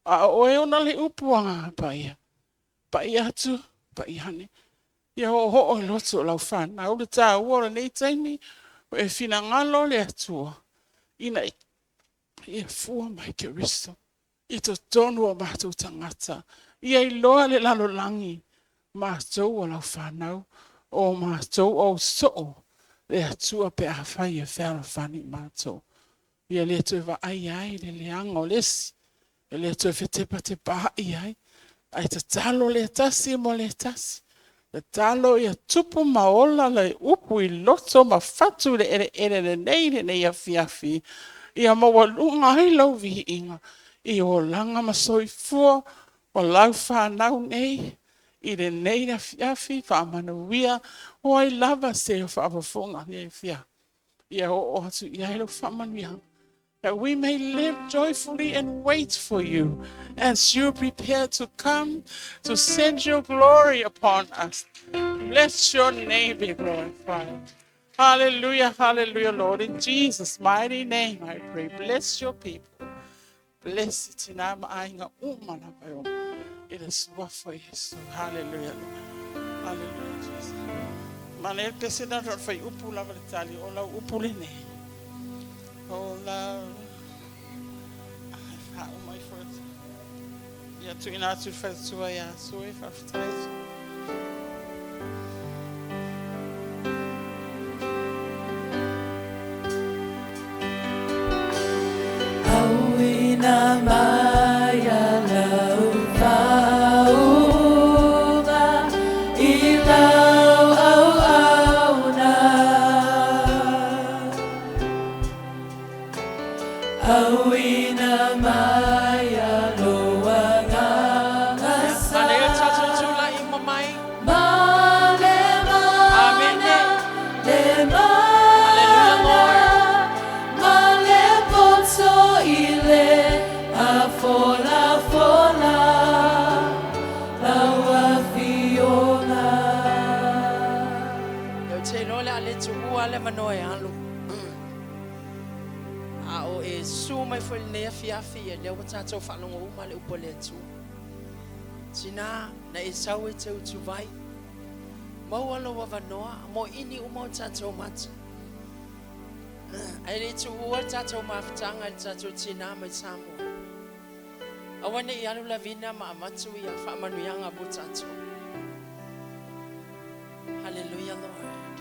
A o oe ona le upu a paia. Pai atu, pai ane. Ia ho'oho'o i loto o lau fanau le tāua o lenei taimi, ua e finagalo le Atua ina ia fua mai Keriso i totonu o matou tagata. Ia iloa le lalolagi, matou o lau fanau, o matou o soo le Atua pe afai e fealofani matou. Ia le toe vaai ai le leaga o le isi, e le toe fetepatepaai ai, ae tatalo le tasi mo le tasi. Tatalo ia tupu ma ola le upu i loto ma fatu i le eleele lenei lenei afiafi, ia maualuga ai lau viiga i olaga ma soifua o lau fanau nei i lenei afiafi. Faamanuia o ai lava se o faafofoga nei afiafi, ia oo atu i ai lau faamanuiaga, that we may live joyfully and wait for you as you prepare to come to send your glory upon us. Let your name be glorified. Hallelujah, hallelujah, Lord. In Jesus' mighty name I pray. Bless your people. Bless it in our aiga uma lava e oma. I le suafa o Iesu. Hallelujah, Lord. Hallelujah, Jesus. Mana e le pese na o le fai upu lava le tali o lau upu lenei. O lau ai faauma ifo ia tuuina atu i le faletua ia Sue faafetai atu. Auina mai a lau faauuga i lau auauna. Auina mai a lou agaga sa. Manaia le tatou tulai uma mai. Ma le Amene. mana, le Hallelujah, mana, Lord. ma le poto i le afolafola lau afioga. Ia ou te iloa o le a le tuua le avanoa e alu. A o e susu mai foi i lenei afiafi, ia lea ua tatou faalogo uma le upu a le Atua. Tina, na e sau e te utuvai. Maua lou avanoa moʻini uma o tatou mata. Ae le i tuua le tatou mafutaga i le tatou tinā mai Samoa. Aua ne i alu lavina ma avatu ia faamanuiaga mo tatou. Hallelujah, Lord.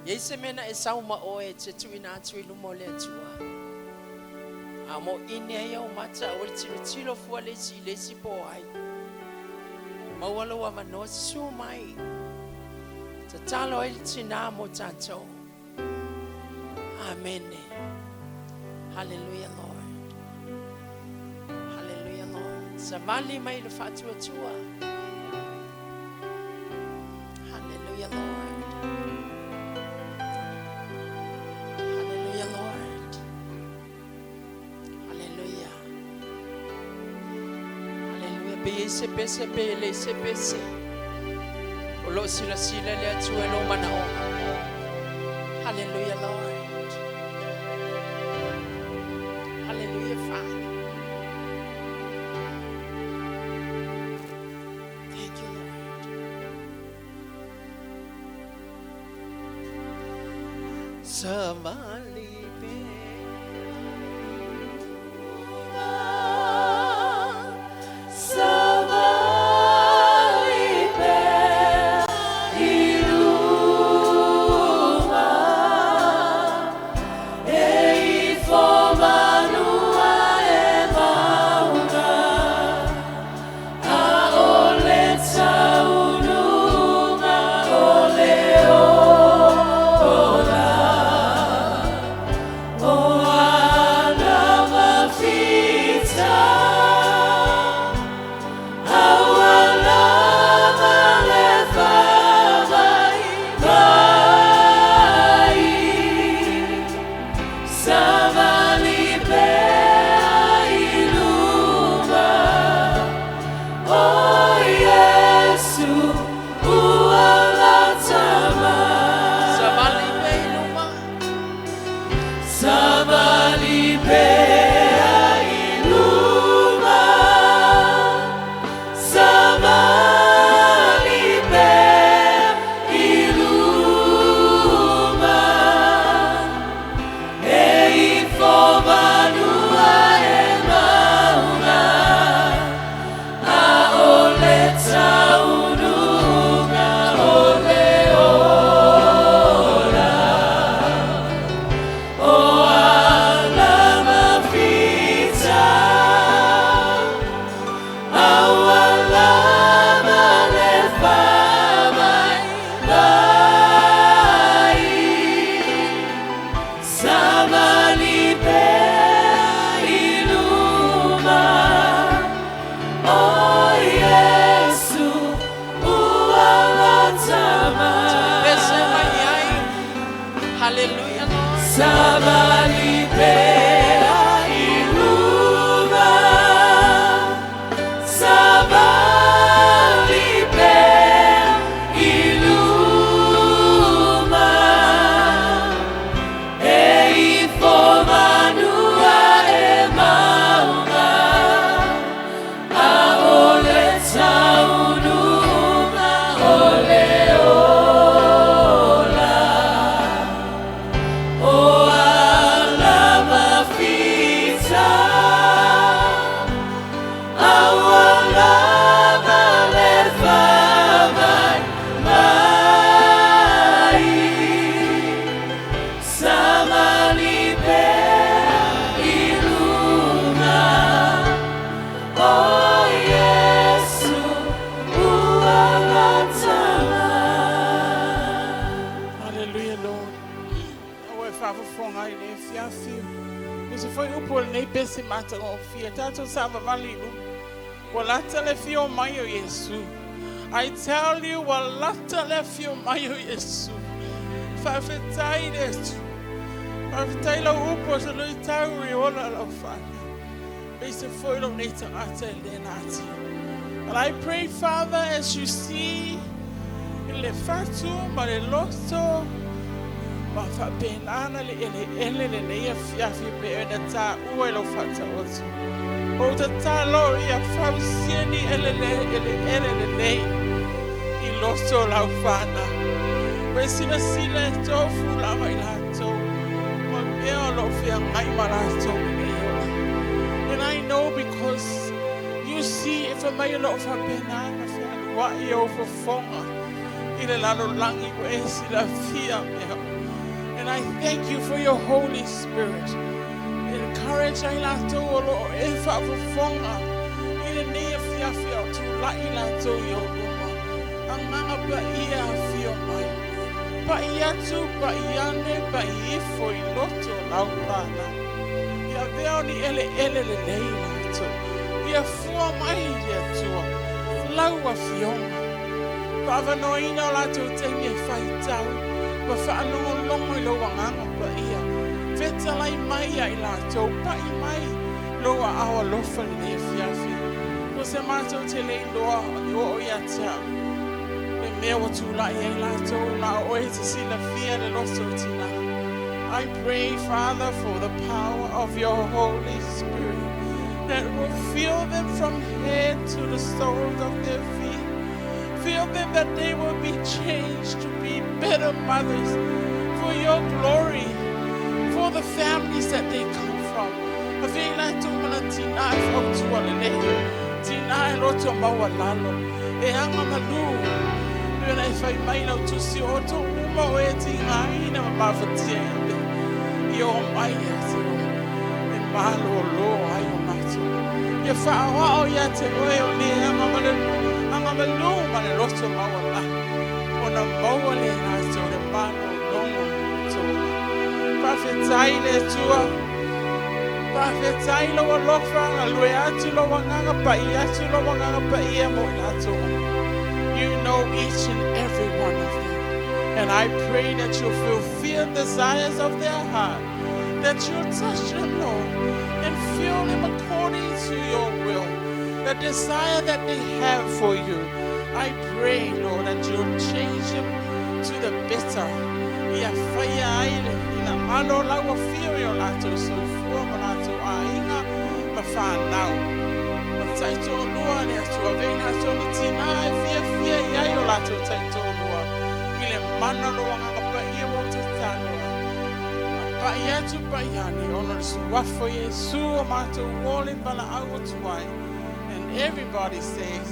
E i ai se mea na e sau ma oe e te tuuina atu i luma o le Atua. A moʻini ai ou mata, aua le tilotilo fua le isi i le isi po o ai. Maua lou avanoa, susu mai. Tatalo ai le tinā mo tatou. Amene. Hallelujah, Lord. Hallelujah, Lord. Savali mai le faatuatua. Hallelujah, Lord. Hallelujah, Lord. Hallelujah. Hallelujah. Pe i ai se pese pe leai se pese. O lo o silasila le Atua i lou manaoga. Hallelujah, Lord. Hallelujah, Father. Thank you, Lord. Savali pe. Savali pea i luma e ifo manua e mauga a o le taunuuga o le ola o ana mafita aua lava le faavaivai. Savali pea i luma o Iesu ua lata mai. Savali pea i luma. Savali pea i luma. Savali pea i luma. E ifo manua e mauga a o le taunuuga o le ola o ana mafita aua lava le faavaivai. Savali pea i luma o Iesu ua lata Pese mai mai. ai. Hallelujah, Lord. Savali pea i luma. Savali pea i luma. E ifo manua e mauga a o le taunuuga o le ola o ana mafita aua lava le faavaivai. Savali pea i luma o Iesu ua lata mai. Hallelujah, Lord. Ua e faafofoga ai le afiafi. E se foi upu o lenei pese matagofie. Tatou savavali i luma. Ua lata le afio mai o Iesu. I tell you, ua lata le afio mai o Iesu. Faafetai le Atua. Faafetai lau upu o se luitau e ola lau whānau. Me se foi lou nei tagata i lena ati. But I pray, Father, as you see le fatu ma le loto, ma faapenana le eleele lenei afiafi pe ona taua i lau faataoto. O tatalo ia fausia ni eleele lenei i loto o lau fanau. Ua e silasila e tofu lava i latou ma mea o loo feagai ma latou lenei ola. And I know because you see e fai mai o loo faapena ona fealuai ou fofoga i le lalolagi ua e silafia mea uma. And I thank you for your Holy Spirit. Encourage ai latou o loo e faafofoga i lenei afiafi a o tulai latou i ou luma. Agaga Paia afio mai. Pai atu, pai ane, pai ifo i loto o lau fanau. Ia avea o ni eleele lelei latou. Ia fua mai le Atua lau Afioga. Faaavanoaina o latou taimi e faitau ma faalogologo i lou Agaga Paia. Fetalai mai ia i latou, pai mai lou aao alofa i lenei afiafi. Po se matou te le iloa e oo ia te au le mea ua tulai ai latou, na o oe e te silafia le loto o tina. I pray, Father, for the power of your Holy Spirit that will fill them from head to the soles of their feet. Fill them that they will be changed to be better mothers for your glory, for the families that they come from. Avea i latou ma na tina e fautua lelei, tina e loto maualalo, e agamalu, pei ona e fai mai i lau tusi, o outou uma o e tigaina ma mafatia e ave, ia oo mai ia te oe, e malōlō ai o matou. Ia faaoao ia te oe o le agamalu ma le loto maualalo, ona maua lea e latou le malōlōga o outou. Faafetai le Atua. Faafetai lou alofa, galue atu lou Agaga Paia atu lou Agaga Paia mo i latou uma. You know each and every one of them. And I pray that you'll fulfill desires of their heart, that you'll touch them, Lord, and fill them according to your will, the desire that they have for you. I pray, Lord, that you'll change them to the better. Ia faia ai le finagalo o lau afio i o latou soifua ma latou aiga ma fanau. Ma taitoalua le Atua, avea i latou ni tina e fiafia i ai o latou taitoalua i le mana o lou Agaga Paia ua ou tatalo ai. Pai atu, pai ane, ona o le suafa o Iesu o matou ole ma valaau atu ai. And everybody says,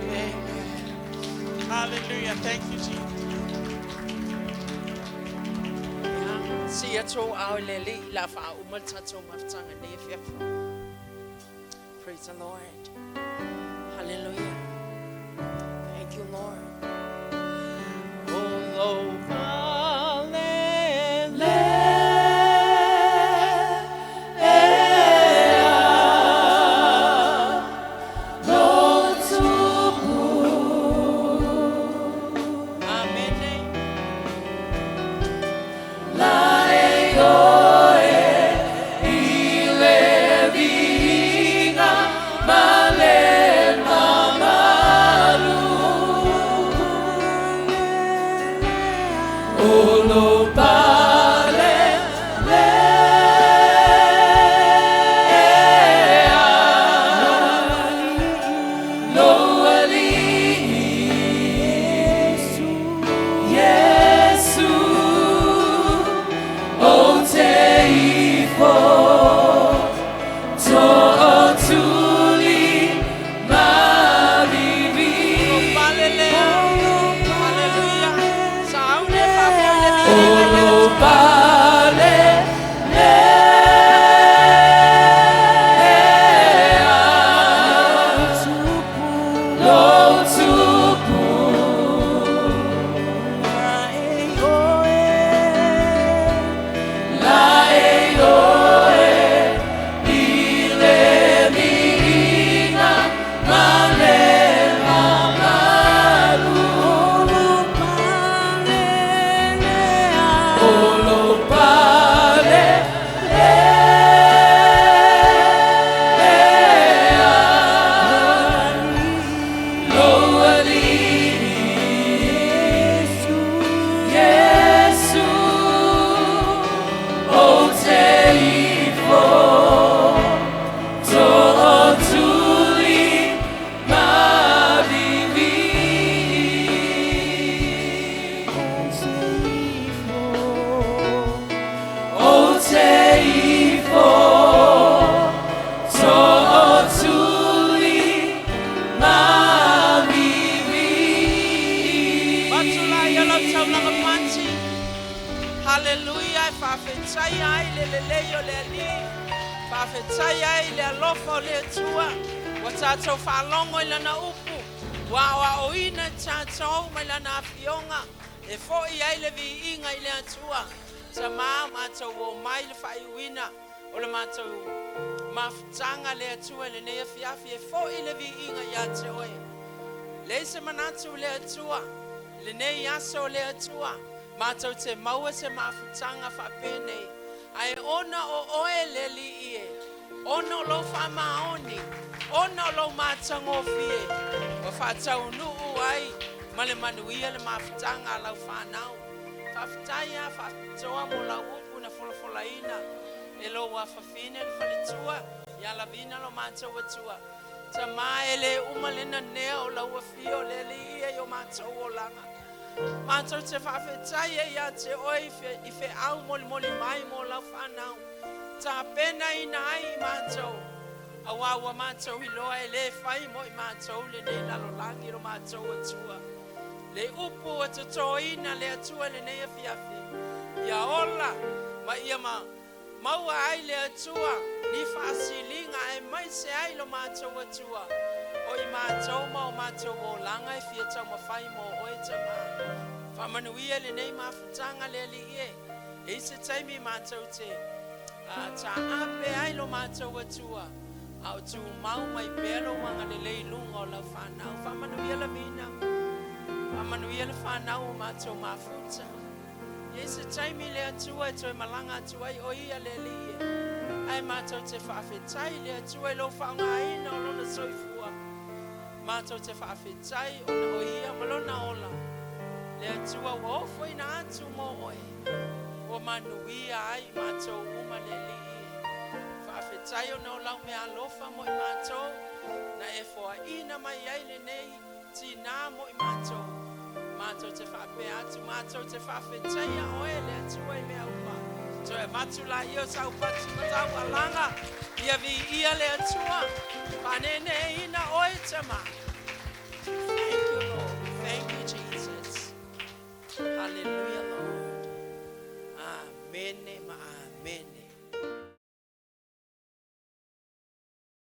Amen. Hallelujah. Thank you, Jesus. Ia, sii atu ou aao i le Alii, o le a faauma le tatou mafutaga i lenei afiafi. Praise the Lord. Hallelujah. Thank you, Lord. O lou palele ea no tupu. Amene. La e oe i le viiga ma le mamalu. Aleluia, e faafetaia ai le lelei o le Alii, faafetaia ai le alofa o le Atua. Ua tatou faalogo i lana upu, ua aoaoina tatou mai lana afioga, e fo'i ai le viiga i le Atua. Tamā, matou o mai le faaiuina o le matou mafutaga le Atua i lenei afiafi, e fo'i le viiga ia te oe. Leai se manatu le Atua i lenei aso le Atua, matou te maua se mafutaga faapenei, ae ona o oe le Alii e, ona o lou faamaoni, ona o lou matagofie, ua faataunuu ai ma le manuia le mafutaga a lau fanau. Faafetai a faapitoa mo lau upu na folafolaina e lou afafine le faletua ia lavina lo matou Atua. Tamā, e le uma le nanea o lau afio le Alii e i o matou olaga. Matou te faafetai ai ia te oe i feau molimoli mai mo lau fanau, tapenaina ai i matou, auā ua matou iloa e lē fai mo i matou lenei lalolagi lo matou Atua. Le upu ua totoina le Atua i lenei afiafi, ia ola ma ia maua ai le Atua ni faasiliga aemaise ai lo matou Atua o i matou ma o matou olaga e fia taumafai mo oe. Tamā, faamanuia lenei mafutaga le Alii e. E i se taimi matou te taape ai lo matou Atua, a o tumau mai pea lou agalelei i luga o lau fanau. Faamanuia lavina, faamanuia le fanau o matou mafuta. E i se taimi le Atua e toe malaga atu ai o ia le Alii e, ae matou te faafetai le Atua i lou faaaogaina o lona soifua. Matou te faafetai ona o ia ma lona ola le Atua ua ofoina atu mo oe, ua manuia ai matou uma le Alii e. Faafetai ona o lau meaalofa mo i matou, na e foaina mai ai lenei tinā mo i matou. Matou te faapea atu, matou te faafetaia oe le Atua i mea uma. Toe avatu laia o saupatu ma taualaga, ia viia le Atua, faaneeneeina oe Tamā.